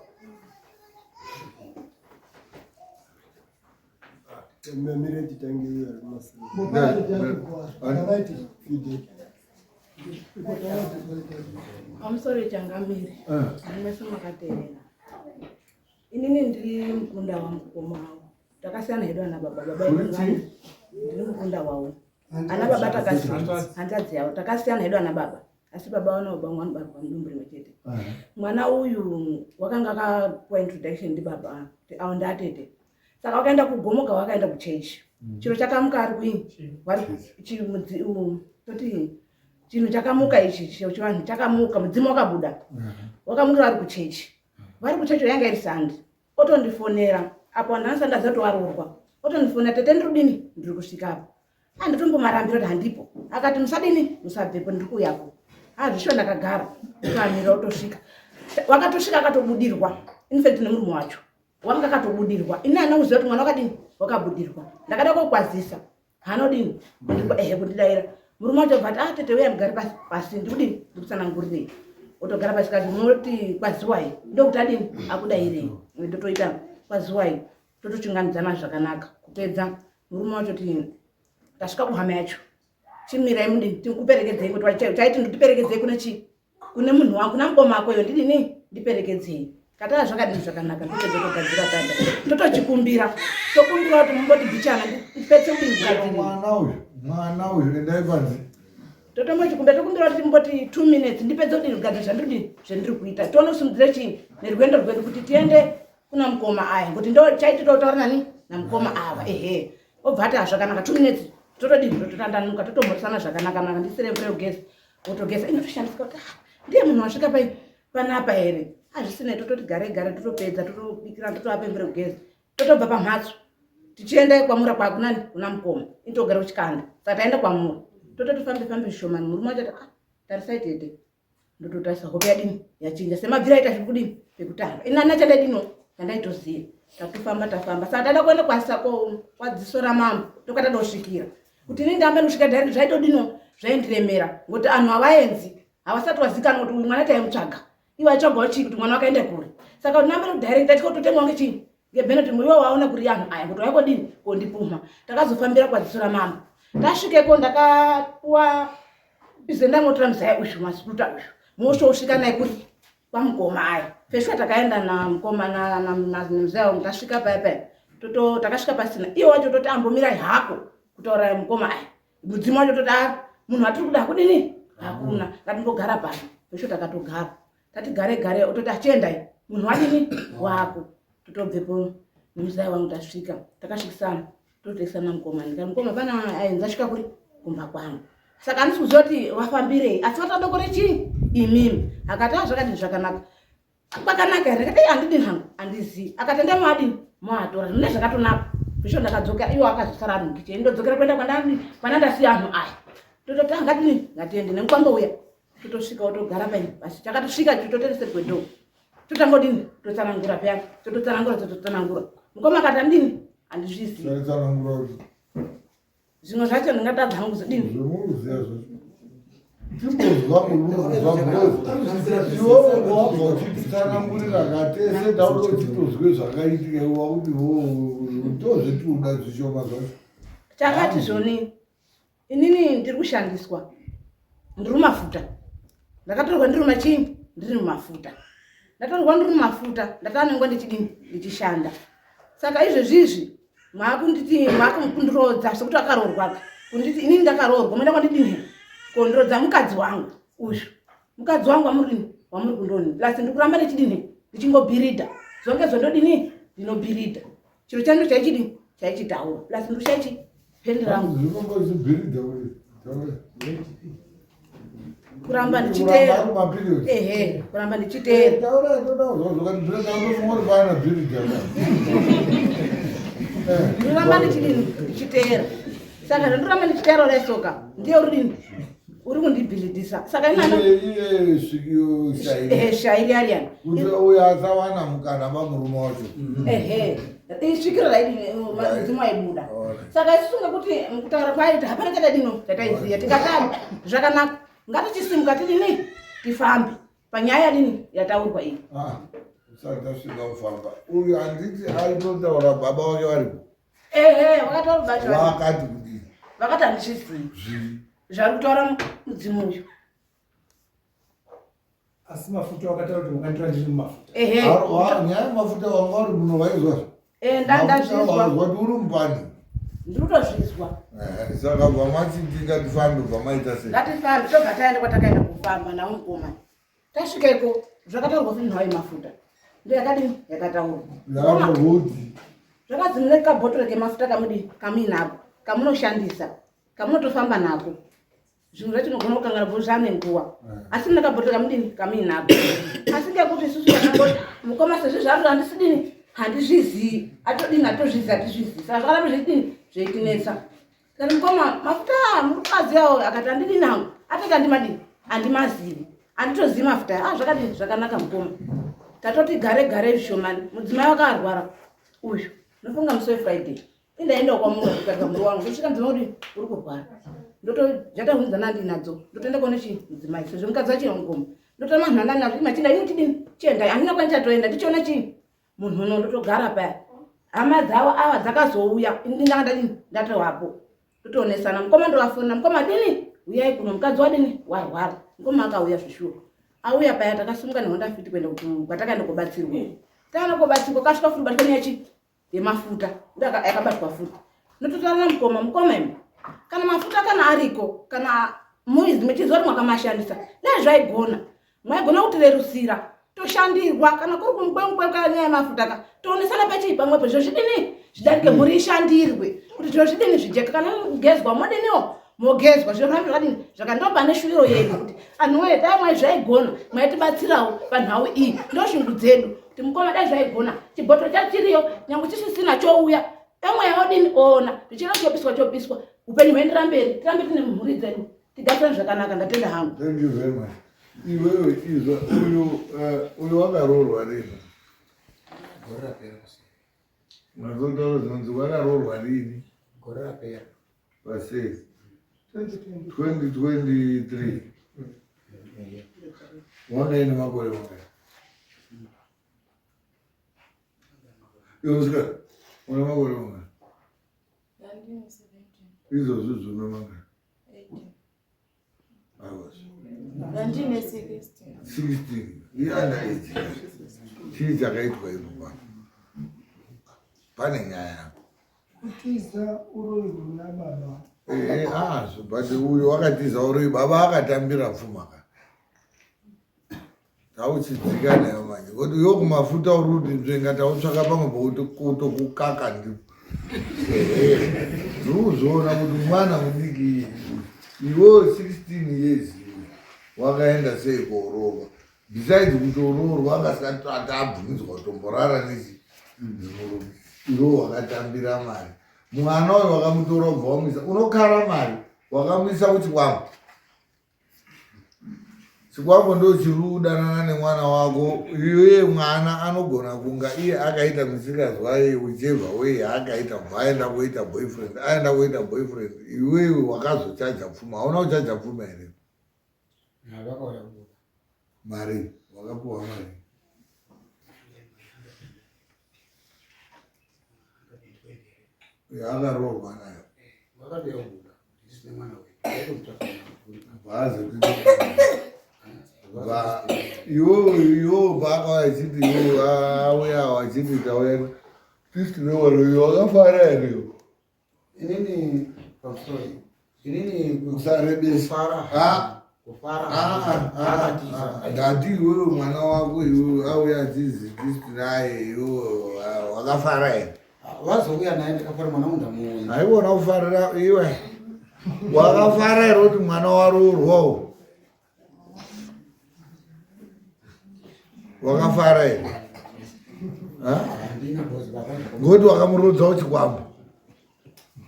Pamusoro changamire mese makateerera. Inini ndiri mukunda wamukoma wavo. Takasiyana hedu ana baba. Baba ndiri mukunda wavo. Ana baba takasiyana hanzvadzi yavo. Takasiyana hedu ana baba. Asi baba vana baba vangu vanobarwa mudumbu rimwe chete. Mwana uyu wakanga akapuwa introduction ndibaba avo ndatete. Saka wakaenda kugomoka wakaenda kuchechi. Chiro chakamuka ari kuini? Vari toti chinhu chakamuka ichi chivanhu chakamuka mudzimu wakabuda. Wakamukira vari kuchechi. Vari kuchechi yanga iri sandi. Otondifonera apo ndanisa ndazotowaroorwa. Otondifonera tete ndiri kudini? Ndiri kusvika apo. Anditombomarambira kuti handipo. Akati musadini? Musabvepo ndiri kuuyapo. Ah zvishuwa ndakagara. Ndoamira otosvika. Wakatosvika akatobudirwa. In fact nemurume wacho. Wanga akatobudirwa. Ini handina kuziva kuti mwana wakadini? Wakabudirwa. Ndakada kokwazisa. Haanodini? Ehe kundidaira. Murume wacho obva ati ah tete uya mugare pasi pasi ndikudini? Ndikutsanangurirei. Otogara pasi kati munoti kwaziwai. Ndokuti adini? Akudairei. Ndotoita kwaziwai. Totochingamidzana zvakanaka. Kupedza murume wacho ti tasvika kuhama yacho. Chimirai mudini? Tikuperekedzei kuti chaiti nditiperekedzei kune chii? Kune munhu wangu kuna mukoma wako iyo ndidini ndiperekedzei. Kataa zvakadini zvakanaka ndopedza kugadzira tata. Totochikumbira. Tokumbira kuti mumboti bichana ndipedze kudini kugadzirira. Mwana uyu, mwana uyu endai panze. Totombochikumbira tokumbira kuti mumboti 2 minutes ndipedze kudini kugadzira zvandiri kudini zvandiri kuita. Tione kusimudzira chii nerwendo rwedu kuti tiende kuna mukoma aya ngokuti ndo chaiti totaura nani namukoma ava ehe. Obva ati zvakanaka 2 minutes totodini tototandanuka totomhoresana zvakanaka naka ndisire mvura yekugeza. Wotogeza inotoshandiswa kuti ah, ndiye munhu wasvika pai panapa here hazvisinei tototi gare gare totopedza totobikira totovape mvura yekugeza totobva pamhatso tichienda kwamura kwakunani kuna mukoma inotogara kuchikanda saka taenda kwamura tototi fambe fambe zvishomani murume wacho ati ah tarisai tete ndototarisa hope yadini yachinja semabvira aita zviri kudini pekutanga inani chandaidino chandaitoziva tatofamba tafamba saka tada kuenda kwadziso ramambo ndokwatada kusvikira kuti ini ndambe kusvika dhari zvaitodino zvaindiremera ngokuti anhu havaenzi havasati wazikanwa kuti uyu mwana taimutsvaga iwe aitsvagawo chii kuti mwana wakaenda kure saka kuti ndambe kudirect atiko totengwa ngechii ngebeneti muriwo waona kuri anhu aya kuti waikodini kondipumha takazofambira kwadziso ramambo tasvikeko ndakapuwa ize ndangotora muzaya uyu masikuta uyu mosho usvika naye kuri kwamukoma aya feshuwa takaenda namukoma nemuzaya wangu tasvika paya paya toto takasvika pasina iye wacho toti ambomirai hako kutaura mukoma aya mudzimu wacho toti a munhu atiri kuda hakudini hakuna ngatimbogara pano feshuwa takatogara tati gare gare ototi achiendai munhu wadini wako totobvepo nemuzaya wangu tasvika takasvikisana totoisana mukoma ndikati mukoma pana ayenzi asvika kuri kumba kwangu saka handisi kuziva kuti vafambirei asi vatadokore chii imimi akati a zvakadini zvakanaka kwakanaka here ndikati handidini hangu handizii akati enda maadini maatora zvine zvakatonaka zvisho ndakadzokera iwo akazosara ari mukicheni ndodzokera kuenda kwandandasiya anhu aya tototi angatini ngatiende nemukwambo uya totosvika wotogara paini basi takatosvika tototereseri kwedhoo totangodini totsanangura peyani tototsanangura tototsanangura mukoma akati andini handizvizivi zvimwe zvacho ndingatadza hangu kuzodini Timbozwa kururuzwa because iwewe wabva uchititsanangurira katese tauri uchitozwe zvakaitika iwe wakuti ndozvetinoda zvishoma zvacho. Takati zvoni inini ndiri kushandiswa ndiri mumafuta ndakatorwa ndiri machii ndiri mumafuta ndatorwa ndiri mumafuta ndatanengwa ndichidini ndichishanda saka izvezvi izvi maakunditi maakundiroodza sekuti akaroorwa kunditi inini ndakaroorwa moenda kwandidini kondiroodza mukadzi wangu uyu mukadzi wangu wamuri wamuri kundoni plus ndikuramba ndichidini ndichingobhiridha zonge zvondodini ndinobhiridha chiro chando chaichidini chaichitaura plus ndikushaichi pendi rangu kuramba ndichiteera ehe kuramba ndichiteera ndoramba ndichidini ndichiteera saka zvandoramba ndichiteera uri soka ndiye uridini uri kundibhiridhisa saka inaiye svikiro shairi ariyani kuti uyo asawana mukana pamurume wacho ehe isvikiro raidini mudzimu waibuda saka isusu ngekuti mukutaura kwaita hapana chatadino chataiziya tikatari zvakanaka ngatichisimuka tidini tifambe panyaya yadini yataurwa iyi ah, usati tasvika kufamba uyu handiti aitotaura baba vake varipo ehe vakataura bacho vakati kudii vakati handizvizivi zvari kutaura mudzimu uyu asi mafuta wakataura kuti wakanditora ndiri mumafuta ehe nyaya yemafuta wanga uri muno waizwa eh, ndazvizwa kuti uri mupani ndiri kutozvizwa saka bva mati ngatifambe bva maita sei ngatifambe tobva taenda kwatakaenda kufamba nawo mukomana tasvika iko zvakataurwa futi nhau yemafuta ndo yakadini yakataurwa yakatorwodzi zvakadzi mune kabhotoro kemafuta kamudi kamuinako kamunoshandisa kamunotofamba nako zvinhu zvacho tinogona kukangana bvo zvane nguva eh. asi mune kabhotoro kamudini kamuinako asi ngekuti isusu takangoti mukoma sezvo zvaro handisidini handizvizii atodini atozvizi hatizvizii saka zvakaramba zveidini zveitinetsa Kani mukoma mafuta muri kumazivawo akati andidi nangu atoti andimadini andimazivi anditozivi mafuta aya ah zvakadini zvakanaka mukoma tatoti gare gare zvishomani mudzimai wakarwara uyu ndofunga musi wefriday indaendawo kwamura kutarika muri wangu ndosvika mudzimai kuti uri kurwara ndotojatahunza nandinadzo ndotoenda kuone chii mudzimai sezvo mukadzi wachina mukoma ndotora manhu andandinazvo imachinda ini chidini chiendai handina kwandichatoenda ndichiona chii munhu uno ndotogara paya hama dzavo ava dzakazouya ini ndanga ndadini ndatovapo totoonesana mukoma ndovafonera mukoma dini uyai kuno mukadzi wadini warwara mukoma akauya zvishuwa auya paya takasimuka nehonda fiti kuenda kwatakaenda kobatsirwa taenda kobatsirwa kasvika futi batwa neyachi yemafuta yakabatwa futi ndototaura mukoma mukoma imi kana mafuta kana ariko kana muizi muchiziva kuti mwakamashandisa dai zvaigona mwaigona kutirerusira toshandirwa kana kuri kumukwemukwe nyaya yemafuta ka toonesana pachii pamwepo zviro zvidini zvidarike mhuri ishandirwe kuti zviro zvidini zvijeke kana kugezwa modiniwo mogezwa zviro zvangu zvakadini zvakandopa neshuviro yedu kuti anhuwee dai mwai zvaigona mwaitibatsirawo panhau iyi ndoshungu dzedu kuti mukoma dai zvaigona chibhotoro chachiriyo nyange chisisina chouya emweya odini oona zvichida chopiswa chopiswa upenyu hwendira mberi tirambe tine mhuri dzedu tigarisane zvakanaka ndatenda hangu thank you very much iwewe izwa uyu eh, uyu wakaroorwa rini gore rapera mazotaura zvinonzi wakaroorwa rini gore rapera pasei 2023 wanga ine makore mangani iwe musikana une makore mangani izvozvo zvino mangani Ndandine 16. 16 ianda age chii chakaitwa ipo pano pane nyaya Kutiza uroyi huna baba. Ehe, azvo but uyo wakatiza uroyi baba akatambira pfuma ka tauchidzika nayo manje kuti uyo kumafuta uri kuti nzvenga tautsvaka pamwe pokuti kutokukaka ndipo ndiri kuzviona kuti mwana mudiki iwewe 16 years wakaenda sei koororwa besides kuti uroorwa angasati abvumidzwa kutomborara nechi nemurume iwe wakatambira mari mwana uyo wakamutora ubva wamuisa unokara mari wakamuisa kuchikwambo Chikwambo ndo chiri kudanana nemwana wako iye mwana anogona kunga iye akaita misikazwa iye whichever way yaakaita kubva aenda kuita boyfriend aenda kuita boyfriend iwewe wakazochaja pfuma hauna kuchaja pfuma here Vakauya kubuda. Mari wakapuwa mari. Yakaroorwa nayo. Vakatouya kubuda. Tisine mwana wedu. Iwo iwo paakauya achiti iwo auya achiti tauya kristu newana iwo wakafara here iwo? Inini pamusoro inini kusarebesa kufara kufara akatiza ndati iwewe mwana wako iwewe auya achizi kristu naye iwe wakafara here? Vazouya naye ndakafara mwana wangu ndamuona. Haiona kufarira iwe. Wakafara here kuti mwana waroorwawo? Wakafara here? Handina bozi baba. Ngokuti wakamurodza uchikwambo.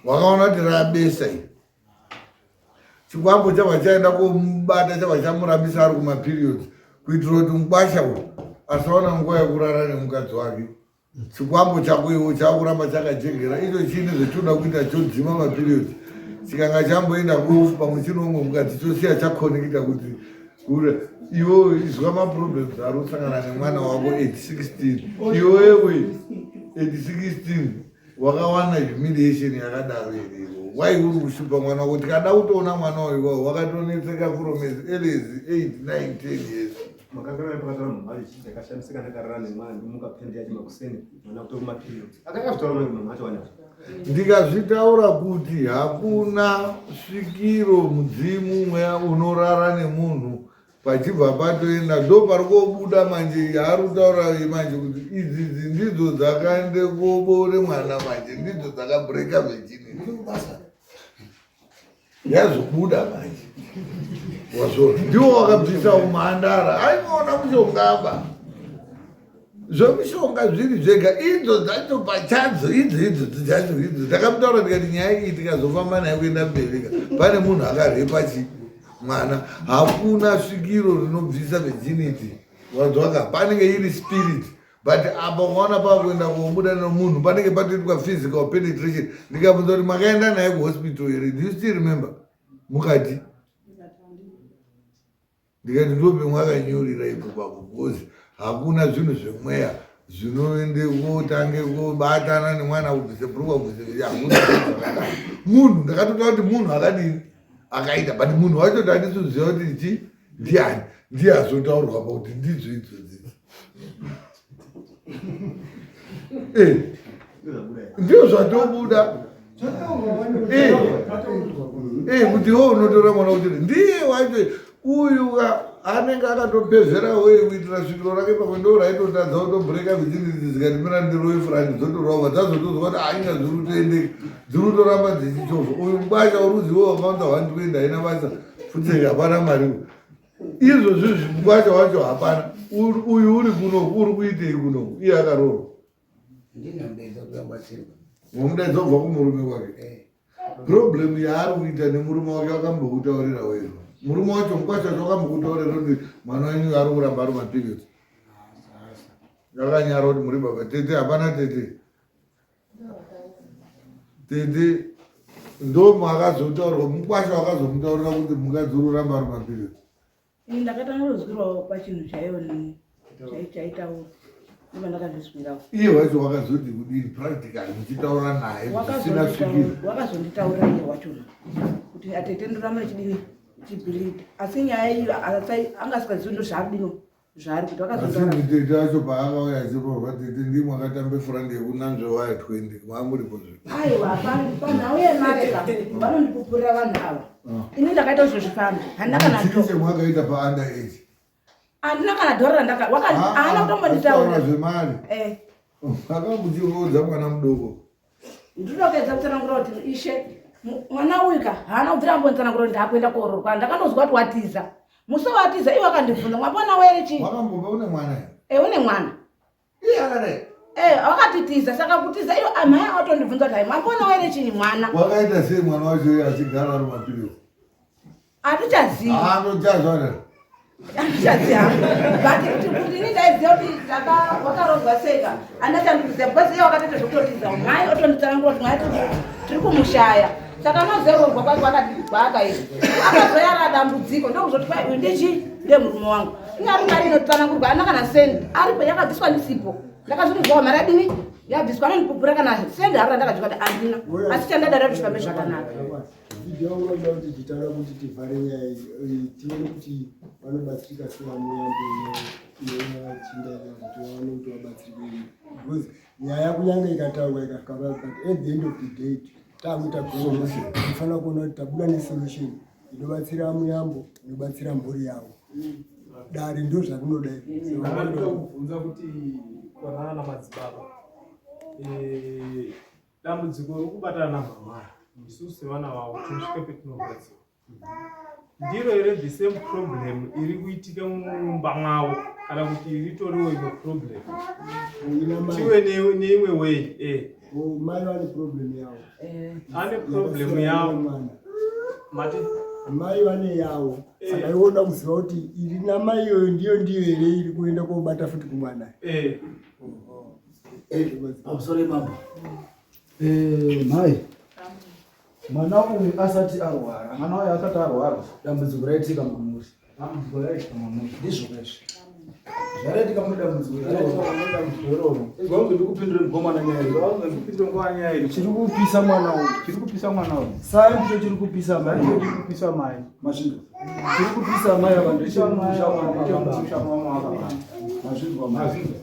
Wakaona kuti rabesa iri. Chikwambo chabva chaenda komubata chabva chamurambisa ari kumaperiods kuitira kuti mukwasha uyu asawana nguva yekurara nemukadzi wake. Chikwambo chako iwo chakuramba chakajegera icho chiine zvechinoda kuita chodzima maperiods chikanga chamboenda kuofu pamwe chinoumwe mukadzi chosiya chakonekita kuti kure iwe izwa maproblems ari kusangana nemwana wako at 16 iwewe at 16 wakawana humiliation yakadaro here iwe why uri kushupa mwana wako tikada kutoona mwana wako wakatonetseka from as early as 8 9 10 years. Makangana pakataura mhamha vacho chii ndakashamisika ndakarara nemwana ndomuka pendi yacho makuseni mwana kutori kumaperiods akanga azvitaura mai mhamha acho wanazvo. Ndikazvitaura kuti hakuna svikiro mudzimu mweya unorara nemunhu pachibva patoenda ndo pari kobuda manje yaari kutaura manje kuti idzi idzi ndidzo dzakaende kobore mwana manje ndidzo dzakabreka virginity yazobuda manje wazvona ndiwo wakabvisa umhandara aiona mushongaba zvemishonga zviri zvega idzo dzacho pachadzo idzo idzo dzacho idzo ndakamutaura ndikati nyaya iyi tikazofamba nayo kuenda mberi ka pane munhu akarepa chi mwana hakuna svikiro rinobvisa virginity wanzwaka panenge iri spirit but apa ukaona pakuenda kobuda nomunhu panenge patoitwa physical penetration ndikabvunza kuti makaenda naye kuhospital here do you still remember mukati ndikati ndope mwakanyurira ipo papo because hakuna zvinhu zvemweya zvinoende kotange kobatana nemwana kubvise bhurukwa kubvise hakuna zvakadaro munhu ndakatotaura kuti munhu akadini akaita but munhu wacho tandisiziva kuti chi ndiani ndiye azotaurwa pa kuti ndidzo idzodzi eh, ndizvo zvatobuda eh, eh, kuti iwe unotora mwana kuti ndiye wacho uyu anenge akatopezera wei kuitira svikiro rake pamwe ndo raitotadza kutobhureka vichinidzi zikati mira ndirowe furani dzotorova dzazotozwa kuti ainga dziri kutoendeka dziri kutoramba dzichichovha uyu mubasha uri uziwe wakaunza 120 haina basa futi hapana mari izvozvi zvimukwasha wacho hapana uyu uri kuno uri kuitei kuno iye akaroorwa wamudaidza kubva kumurume kwake eh. problem yaari kuita nemurume wake wakambokutaurira wero murume wacho mukwasha wacho wakambokutaurira kuti mwana wenyu ari kuramba ari maperiods akanyara kuti muri baba tete hapana tete tete ndomakazotaurwa mukwasha wakazomutaurira kuti mukadzi uri uramba ari mapirizi Ini ndakatanga kuzwirawo pachinhu chaiyo chaitaurwa ndobva ndakazvizwirawo. Iye wacho wakazoti kudini practically muchitaura naye zvisina svikiro? Wakazonditaurira iye wachona kuti atete ndoramba chidini chibhilidha asi nyaya iyo anga asingazivi ndozvaadino zvaari kuti wakazondaura tete acho paakauya achiroorwa tete ndimwe akatambe furandi yekunanzve waya 20 maamuripo zve aiwa panhau yemari ka vanondipupurira vanhu ava ah. ini ndakaita zvo zvifambi handina kana chii chemwakaita paunder age handina kana dhora randaka ah, haana kutombonditaura zvemari eh. akamuchiroodza mwana mudoko ndinokuedza kutsanangura kuti ishe mwana uyu ka haana kubvira ambonditsanangura kuti ndakuenda koororwa ndakanozwa kuti watiza musi watiza iwe akandibvunza mwapona were chii wakambova une mwana e une mwana iye akadai e wakatitiza saka kutiza iwe amhai atondibvunza kuti hai mwapona were chii mwana wakaita sei mwana wacho iye achigara ari mapirizi Hatichazivi. Hatochazvana. Hatichazivi hangu. But kuti kuti ini ndaiziva kuti taka wakarodzwa seka. Handina chandikuziva because iye wakatoita zvekutotiza. Mai otonditsanangura kuti mai tiri kumushaya. Saka mazerorwa kwake kwaakaita akazoyara dambudziko ndokuzoti kwai uyu ndechi ndemurume wangu. Inyari mari inotsanangurwa ana kana sendi aripo yakabviswa ndisipo. Ndakazonzwa mari yadini yabviswa anondipupura kana sendi haro randakadya kuti handina asi chandada kuti zvifambe zvakanaka. Video unoda kuti titaura kuti tivhare nyaya iyi tione kuti vanobatsirika sei vamuyambo nevachinda kuti vaone kuti vabatsirike because nyaya kunyange ikataurwa ikasvika pa but at the end of the day takuita solution tinofanira kuona kuti tabuda nesolution inobatsira muyambo inobatsira mhuri yavo dare ndo zvarinoda Ndakada kubvunza kuti kwanana namadzibaba dambudziko rekubatana namama isusu sevana vavo tinosvika petinorwadziwa ndiro here the same problem iri kuitika mumba mwavo kana kuti ritoriwo imwe problem tiwe neimwe way Mai vane problem yavo. Ane problem yavo. Mati mai vane yavo saka iwe unoda kuziva kuti iri namai iyoyo ndiyo ndiyo here iri kuenda kobata futi kumwana. Pamusoro mambo. Mhai, mwana uyu asati arwara, mwana uyu asati arwara, dambudziko raitika mamuri, dambudziko raitika mamuri, ndizvo kaizvi zvaraitika mune dambudziko iroro. Izwa ndikupindure mukomana nyaya iyi, ndikupindure mukomana nyaya iyi, chiri kupisa mwana uyu, chiri kupisa mwana uyu, sai ndicho chiri kupisa mai, ndicho chiri kupisa mai, mazvinzwa, chiri kupisa mai ava ndechemusha mwana, mazvinzwa, mazvinzwa.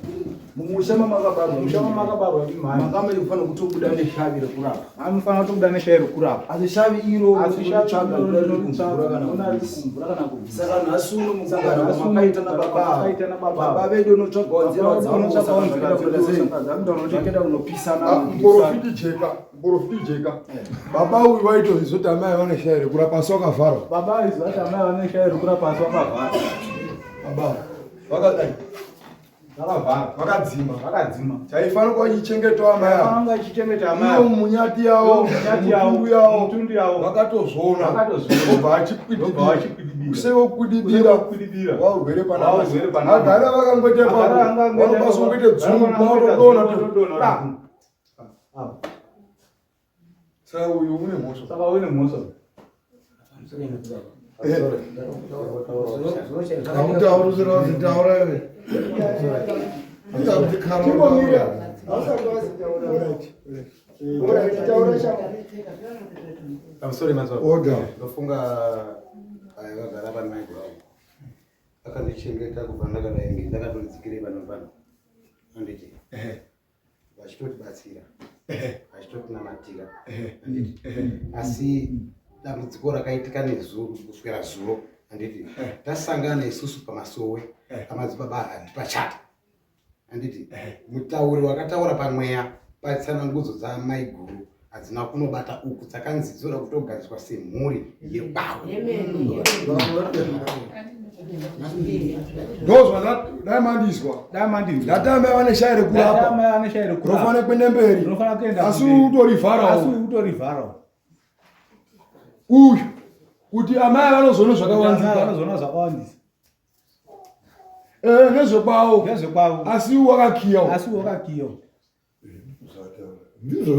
Mumusha mamakabarwa, mumusha mamakabarwa ndi mhai, manga muri kufanira kutobuda neshavi rekurapa, anofanira kutobuda neshavi rekurapa, asi shavi iro asi shavi tsvaga iro kumvura kana riri kumvura kana kubvisa. Saka nhasi uno mukugara kwamakaita nababa, Makaita nababa, baba vedu unotsvagawo nzira unotsvagawo nzira dzavo, unopisana. Muprofiti jeka, muprofiti jeka, baba uyu vaitozviziva kuti amai vane shavi rekurapa asi vakavharwa. Baba vaiziva kuti amai vane shavi rekurapa asi vakavharwa. Baba vakadai vakavhara, vakadzima, vakadzima. Chaifanira kuva chichengetawo amai ava, Vanga chichengeta amai iyo munyati yavo, Munyati yavo, mutundu yavo, mutundu yavo, vakatozviona, Vakatozviona. obva Obva achikwidibira, achikwidibira. kuseve kukwidibira, Kukwidibira. waurwere Waurwere panapa. Agara vakangoita Agara ipapo, vakangoita vanokwanisa ipapo, kungoita dzungu, vanokwanisa kwakutodonha kutodonha. to. Saka uyu une mhosva. Saka une mhosva. Hautauri usina kuzitaura iwe. Chimbomira, hausati wazitaura. Alright, taura chako. I'm sorry, Mazwa. Order. Ndofunga vagara pana mai vangu akandichengeta kubva ndakadai ndakatodzikire pano pano anditi vachitotibatsira vachitotinamatira anditi asi dambudziko rakaitika nezuro kuswera zuro anditi tasangana isusu pamasowe amadzibaba handipachata anditi mutauri wakataura pamweya patsanangudzo dzamaiguru hadzina kunobata uku dzakanzi dzoda kutogariswa semhuri yekwavo. Ndozvana dai mandizwa, Dai mandinzwa. ndati amai vane shavi Ndati rekurapa, amai vane shavi rekurapa. rofanira kuenda mberi, Rinofanira kuenda asi kumberi. utorivharawo Asi utorivharawo. uyu kuti amai vanozoona Amai zvakawanzika vanozoona zvakawandisa. Nezvekwavo, Nezvekwavo. asi wakakiyawo. Asi wakakiyawo. Ndizvo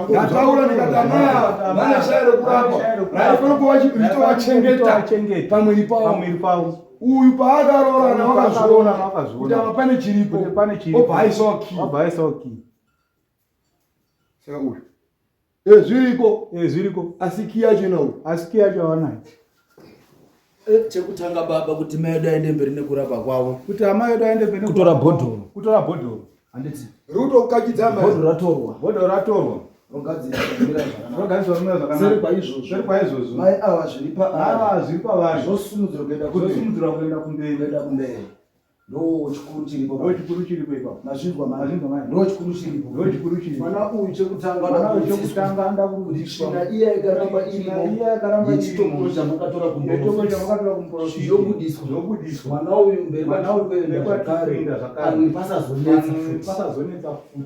Ndataura ndikati amai ava vane shavi rekurapa, raifanira kuva ritovachengeta pamwiri pavo. Pamwiri pavo. Uyu paakaroorana wakazviona Wakazviona. kuti apa pane chiripo, Kuti pane chiripo. obva aisawo kiyi. Wabva aisawo kiyi. Saka uyu zviriko, Zviriko. asi kiyi yacho ina uyu. Asi kiyi yacho havanayo. Chekutanga baba, kuti mai edu aende mberi nekurapa kwavo, Kuti amai edu aende mberi kutora nekurapa kwavo. bhodhoro, Kutora bhodhoro. handiti Rikutokachidza amai. bhodhoro ratorwa, Bhodhoro ratorwa. rogadzirwa kumira zvakanaka. Rogadzirwa kumira zvakanaka. Seri kwaizvozvo, Seri kwaizvozvo. mai ava zviri Mai ava zviri pavari. zvosimudzirwa kuenda kumberi, Zvosimudzirwa kuenda kumberi. kuenda kumberi. Ndo chikuru chiripo. Ndo chikuru chiripo ipapo. Mazvinzwa mai? Mazvinzwa mai. Ndo chikuru chiripo. Ndo chikuru chiripo. Mwana uyu chekutanga Mwana uyu ndakurudziswa chekutanga kuti ndakurudziswa. tsvina iya ikaramba Tsvina irimo iya yakaramba irimo. yechitombo chamakatora Yechitombo chamakatora kumuporofiti. Zvobudiswa. Zvobudiswa. Mwana uyu mberi Mwana uyu kwatiri mberi kuenda kwatiri zvakare, kuenda zvakare. pamwe pasazonetsa futi. Pasazonetsa futi.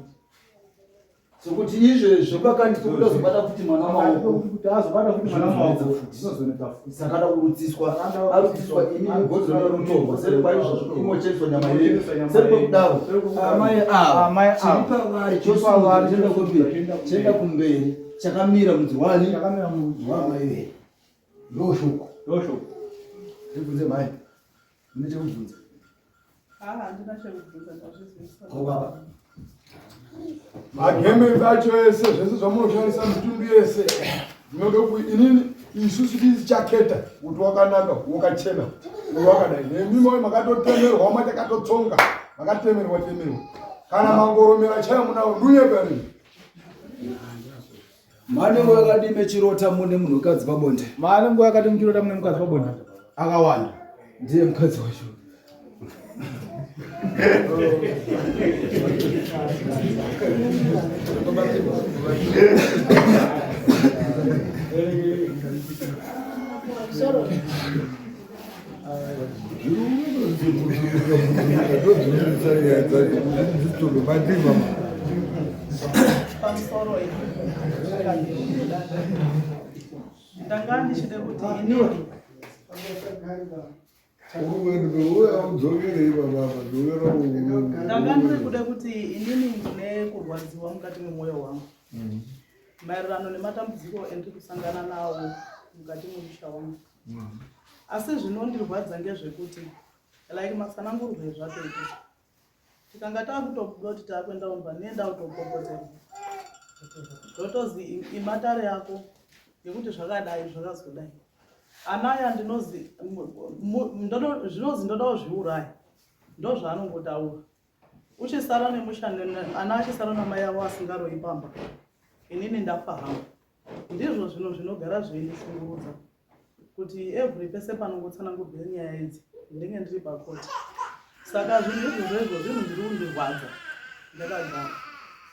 Sekuti izvezvo pakati pokuda kuzobata futi mwana maoko, Kuti azobata futi mwana Zvinozonetsa maoko. futi. Zvinozonetsa futi. Saka ada kurutsiswa, arutsiswa inini bhodhoro rinotorwa. Seri kwaizvozvo imocheneswa nyama yedu. Seri kwekudaro amai ava Amai ava. chiri pavari Chiri pavari, chosimudzirwa chienda chienda kumberi. Chakamira mudzi wani? Chakamira mudzi wamai vee. Ndoshoko. Ndoshoko. Ndibvunze mai. Mune chekubvunza? Ah, handina chekubvunza ndazvizivisa. Ko baba. Magemenzi acho ese zvese zvamunoshandisa mitundu yese ndinoda ku inini isusu tichaketa kuti wakanaka wakachena uyu wakadai nemi moyo makatotemerwa machakatotsonga makatemerwa temerwa kana mangoromera chaya munawo ndunyepa rini. Mane nguva yakadii mechirota mune munhukadzi pabonde? Mane nguva yakadii muchirota mune mukadzi pabonde? Akawanda. Ndiye mukadzi wacho. Pamusoro ndanga ndichida kuti inini ndanga ndiri kuda kuti inini ndine kurwadziwa mukati memwoyo wangu maererano nematambudziko endiri kusangana nawo mukati memusha wangu. Asi zvinondirwadza ngezvekuti like matsanangurwo ezvatoita tikanga takutobuda kuti takuenda kumba ndiye ndakutopopoterwa ndotozi imatare ako ngekuti zvakadai zvakazodai ana aya ndinozi zvinozi ndoda kuzviuraya ndozvaanongotaura uchisara nemusha ana achisara namai avo asingaroyi pamba inini ndafa hangu ndizvo zvinhu zvinogara zveindishungurudza kuti every pese panongotsanangurwa nyaya idzi ndinenge ndiri pakoti saka zvinhu izvozvo izvo zvinhu zviri kundirwadza ndakagara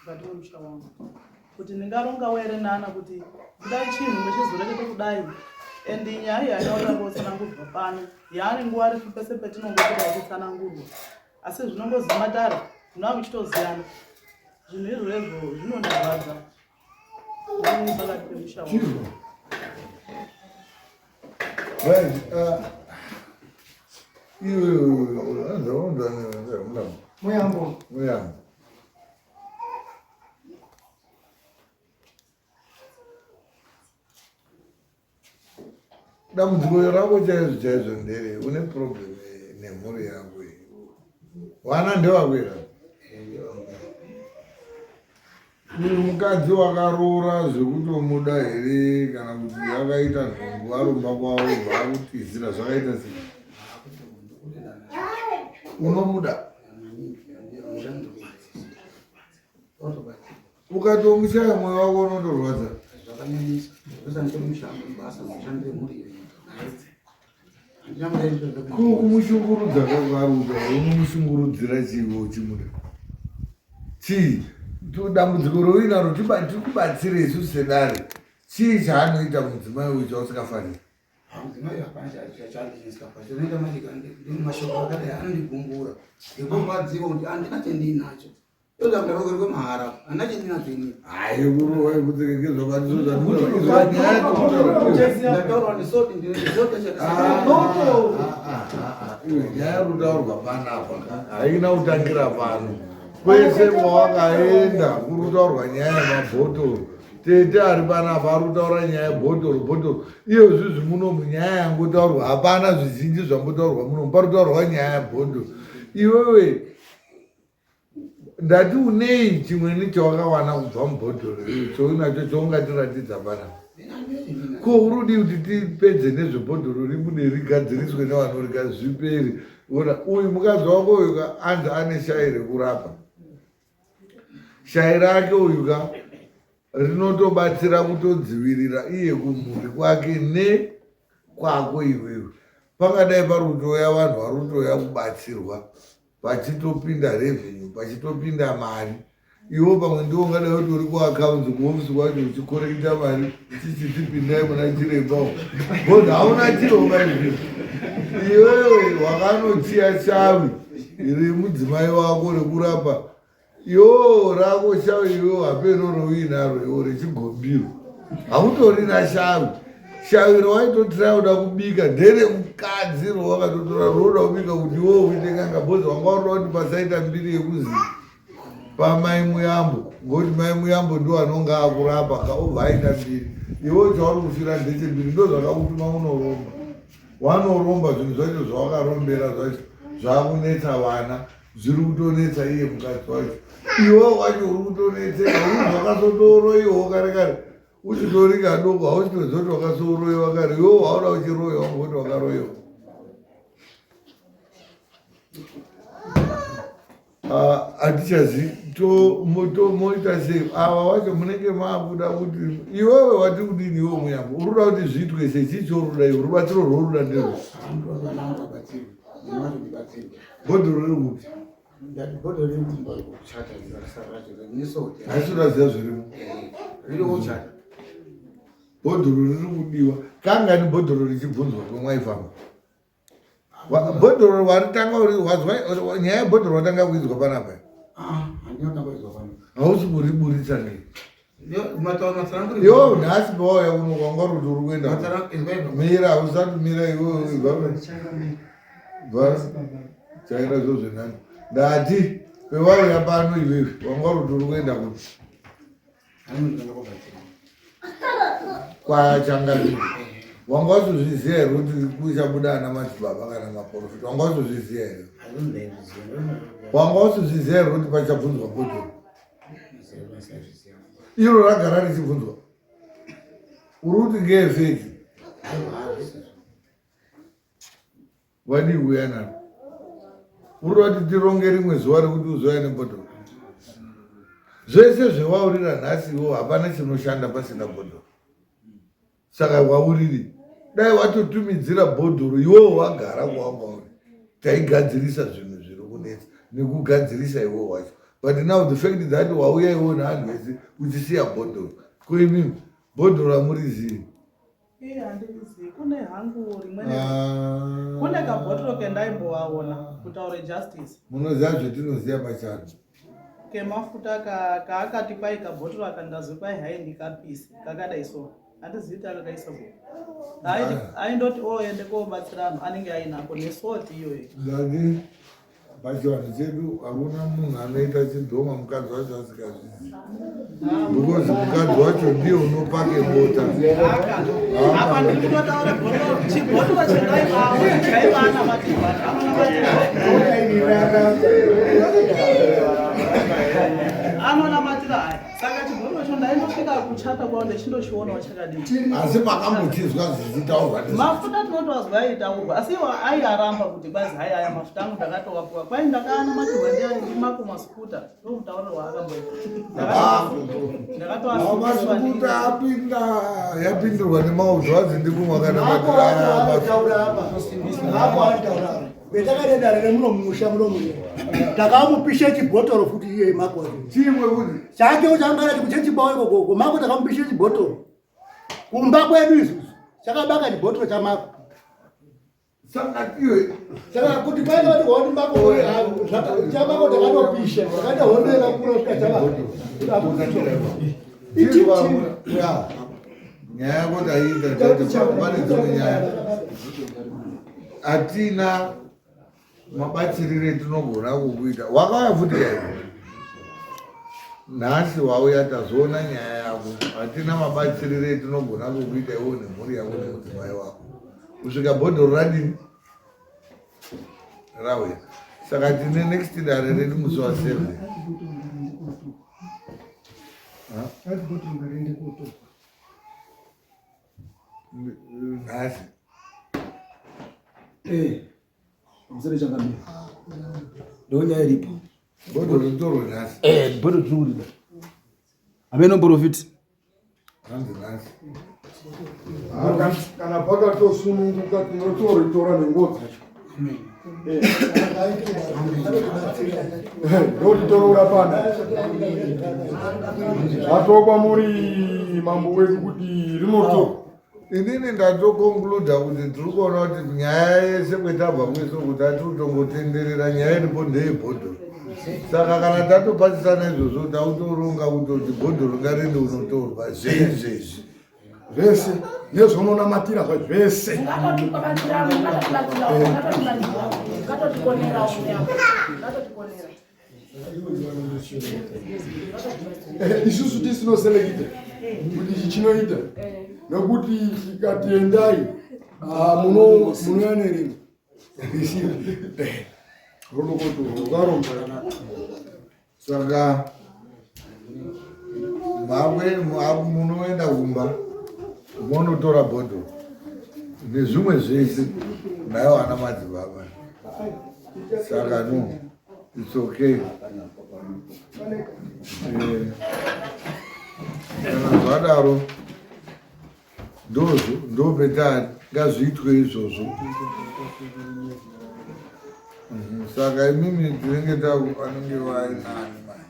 mukati memusha wangu kuti ndingarongawo here nana kuti kudai chinhu muchizorekete kudai and nyaya iyi haina kutanga kutsanangurwa pano yaane nguva refu pese petinongokuda ichitsanangurwa asi zvinongozi matare munava muchitoziyana zvinhu izvo izvo zvinondirwadza pakati pemusha wangu. Right. Iwe Muyambo. Muyambo. Dambudziko rako chaizvo chaizvo ndere une problem nemhuri yako iyi. Vana ndevako here? Uyu mukadzi wakaroora zvekutomuda here kana kuti akaita nhumbu aromba kwavo vaakutizira zvakaita sei? Unomuda? Ukatomushaya mwoyo wako unotorwadza. Ko kumushungurudza kwakaruda unomushungurudzira chii uchimuda? Chii? Dambudziko roinaro tikubatsire isu sedare. Chii chaanoita mudzimai uyu chausingafaniri? Mudzimai hapana chaandisingafaniri. Zvinoita manje mashoko akadai anondigumbura. Ndikurwadziwa kuti handina chandinacho. Nyaya kutaurwa panapa haina kutangira pano kwese kwawakaenda kuri kutaurwa nyaya yemabhotoro tete ari panapa ari kutaura nyaya yebhotoro bhotoro iyo zvizvi munomu nyaya yangotaurwa hapana zvizhinji zvambotaurwa munomu pari kutaurwa nyaya yebhotoro iwewe Ndati unei chimweni chawakawana kubva mubhodhoro iri chaunacho chaungatiratidza panapa? Ko urudi kuti tipedze nezvebhodhoro ribude rigadziriswe nevanorika zvipere? Ona uyu mukadzi wako uyu ka anzi ane shayi rekurapa. Shayi rake uyu ka rinotobatsira kutodzivirira iye kumhuri kwake ne kwako iwewe. Pangadai pari kutouya vanhu vari kutouya kubatsirwa pachitopinda revenue pachitopinda mari iwo pamwe ndiwo ungadai utori kuaccounts kuofisi kwacho uchikorekita mari chichiti pindai muna chiremba umu because hauna chiromba izvizvi iwewe wakanochiya shavi remudzimai wako rekurapa Yoo rako shavi iwewe hapeno rouinaro iwo rechigombiro hautorina shavi shavi rawaitotiraya kuda kubika nderemukadzi rawakatotora roda kubika kuti iwewe uite kanga bhozi wanga uroda kuti pasaita mbiri yekuzi pamai Muyambo, ngokuti mai Muyambo ndiwo anonga akurapa ka obva aita mbiri. Iwe chauri kufira ndechembiri, ndozvakakutuma unoromba. Wanoromba zvinhu zvacho zvawakarombera zvacho zvakunetsa vana, zviri kutonetsa iye mukadzi wacho. Iwe wacho uri kutonetseka, uri zvakazotoroiwawo kare kare. Uchitori kadoko hauchitoziva kuti wakazoroiwa kare, iwe waura uchiroiwa ngokuti wakaroiwa. Ah, hatichazi moita sei ava wacho munenge maakuda kuti iwewe wati kudini iwe muyambo uri kuda kuti zviitwe sei chii chauruda iwe rubatsiro rwouruda nderwo bhodhoro riri kupi asi uraziva zvirimo bhodhoro riri kudiwa kangani bhodhoro richibvunzwa kwemwaifamba Bhodhoro waritanga wazwa nyaya yebhodhoro watanga kuinzwa panapa? Ah, Hausi kuriburitsa nei? Iwe nhasi pawauya kuno kwanga uri kuti uri kuenda mira usati mira iwe chaira zvo zvenhani ndati pewauya pano iwewe wanga uri kuti uri kuenda kupi kwachangamire wanga wasozviziva here kuti kuchabuda ana madzibaba kana maprofita wanga wasozviziva here wanga wasozviziva here kuti pachabvunzwa bhodhoro iro ragara richibvunzwa uri kuti ngeefeki Wadii kuuya naro? Uri wati tironge rimwe zuva rekuti uzouya nebhodhoro. Zvese zvewaurira nhasi iwo hapana chinoshanda pasina bhodhoro. Saka wauriri dai watotumidzira bhodhoro iwewo wagara kwawanga uri taigadzirisa zvinhu zviri kunetsa nekugadzirisa iwewo wacho but now the fact that wauya iwewo nevanhu vese uchisiya bhodhoro ko imimi bhodhoro hamurizivi Iye handirizivi kune hangu rimwe ah. kune kabhotoro kendaimbovaona kutaure justice. Munoziva zvetinoziva pachano. Kemafuta kaakati kwai kabhotoro aka ndazwe kwai hai ndikapise kakadai so handizivi kuti akakaisa ku aindoti oende oh, kobatsira anhu anenge ainako nesoti iyoyo. Pachivanhu chedu hakuna munhu anoita chidhoma mukadzi wacho asingazvizi because mukadzi wacho ndiye unopake bota. Apa ndiri kutotaura chibhotoro chaivaana anonamatira aya saka chibhotoro cho ndaindosvika kuchata kwao ndechindochionawo chakadii asi makambochizwa zvichitaurwa mafuta tinotoazwa aitaurwa asi iwo aiaramba kuti kwazi hai aya mafuta angu ndakatowapuwa kwai ndakaanamatirwa ndimako masikuta ndomutauriro waakamboita ndakatoamasukuta apinda yapindirwa nemauto azi ndikumwa kana matiraaako Betakade dare remuno mumusha muno muno. Takamupisha chibhotoro futi iye mako. Chimwe futi. Chake changara chikuchechibawo ikoko. Mako takamupisha chibhotoro. Kumba kwedu isusu. Chakabaka chibhotoro chamako. Saka iwe saka kuti paita vati honi mako chamako takatopisha takaita hondo yakakura kusvika chabaka. Nyaya yako taiita chete pane dzimwe nyaya. Hatina mabatsirire etinogona kukuita. Wakauya futi kai? Nhasi wauya tazoona nyaya yako. Hatina mabatsirire etinogona kukuita iwe nemhuri yako nemudzimai wako. Kusvika bhodhoro radini? Rauya. Saka tine next dare redu musi wa 7. Nhasi. Eh, pamusoro changamire. Ndonyaya iripo. Bhodhoro ritorwe nhasi. Eh, bhodhoro tiri kurida. Hameno profit. Hanzi nhasi. Kana pakatosununguka tinotoritora nenguo dzacho. Ndotitorora pana. Zvatokwa muri mambo wedu kuti rinotorwa. Inini ndatoconcluda kuti tiri kuona kuti nyaya yese kwetabva kwese kuti atiri kutongotenderera nyaya iripo ndeyebhodhoro saka kana tatopasisana izvozvo tautoronga kutoti bhodhoro ngariende unotorwa zveizvezvi zvese nezvaunonamatira zva zvese Eh, isusu tisinoselekita kuti ichi chinoita nekuti tikati endai ah, munouya nerimwe rodokotorwa Saka makwe munoenda kumba monotora bhodhoro nezvimwe zvese nayo ana madzibaba saka no it's okay eh, kana zvadaro ndozvo ndopetari ngazviitwe izvozvo mhm, saka imimi tinenge taku anenge vainani manje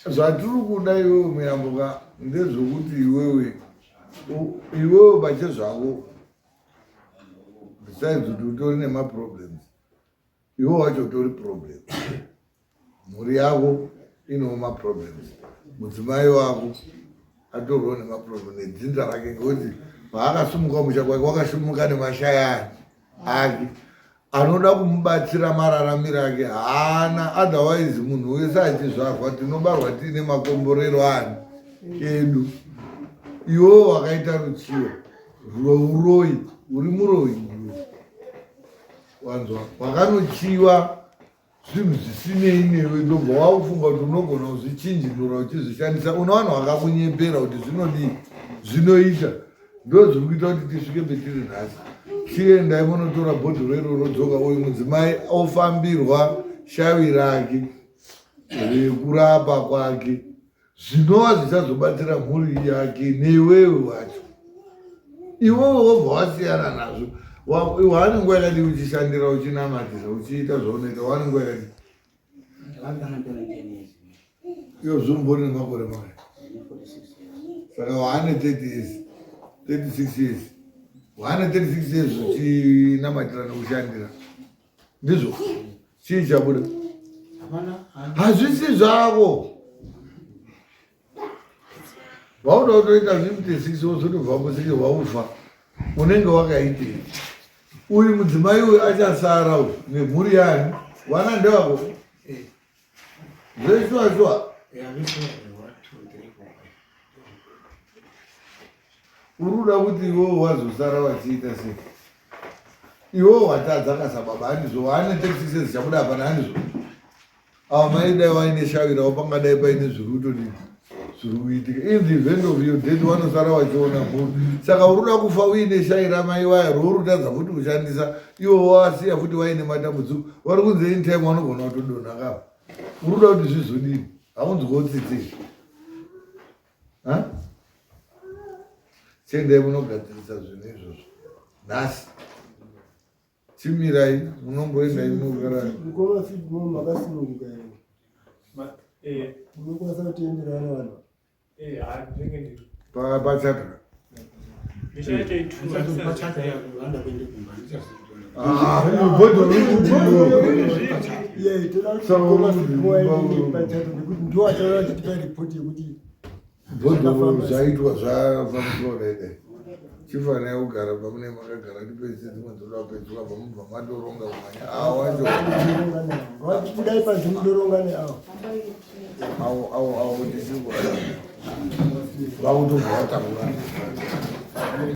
Zvatiri kuda iwewe muyambo ka ndezvekuti iwewe iwewe pachezvako besides kuti utori nemaproblems iwe wacho utori problem mhuri yako inewo maproblems mudzimai wako atoriwo nemaproblem nedzinza rake ngekuti paakasumuka musha kwake wakasumuka nemashayani ake anoda kumubatsira mararamiro ake haana otherwise munhu wese achizvarwa tinobarwa tiine makomborero ani edu iwewo wakaita ruchiwo rweuroyi uri muroyi iwe wanzwa wakanochiwa zvinhu zvisinei newe ndobva wakufunga kuti unogona kuzvichinjinura uchizvishandisa una vanhu vakakunyepera kuti zvinodii zvinoita ndo zviri kuita kuti tisvike petiri nhasi chiendai munotora bhodhoro iro rodzoka uyu mudzimai ofambirwa shavi rake rekurapa kwake zvinova zvichazobatsira mhuri yake newewe wacho iwewe wobva wasiyana nazvo wane nguva yakadii uchishandira uchinamatisa uchiita zvaunoita wane nguva yakadii iyo zvombori nemakore maya saka waane 30 years 36 years waane 36 years uchinamatira nekushandira ndizvo chii chabuda hazvisi zvako vauda kutoita 56 wozotobva musiki waufa unenge wakaitei uyu mudzimai uyu achasara uyu nemhuri yani vana ndevako zveshuwa shuwa uri kuda kuti iwewo wazosara vachiita sei iwewo watadza kasababa handizvo waane 36 years chabuda hapana handizvo ava mai dai waine shavirawo pangadai paine zviri kutodii zviri kuitika in the event of your death vanosara vachiona mhuri saka uri kuda kufa uine shai ramai waya rouri kutadza futi kushandisa iwo wasiya futi waine matambudziko vari kunzi anytime vanogona kutodonha kava uri kuda kuti zvizodini haunzwawo tsitsi chiendai munogadzirisa zvinhu izvozvo nhasi chimirai munomboenda imogara mukoma fidmo makasununguka here eh. munokwanisa kutenderana vanhu eh, pachata bhodhoro zvaitwa zvafambiswa daidai chifanira kugara pamune makagara tipedzise dzimwe dzoda kupedziswa bva mubva matoronga kumhanya awo wacho budai panze mudoronga neawo awo awo awo tichiri vautobva vatangura.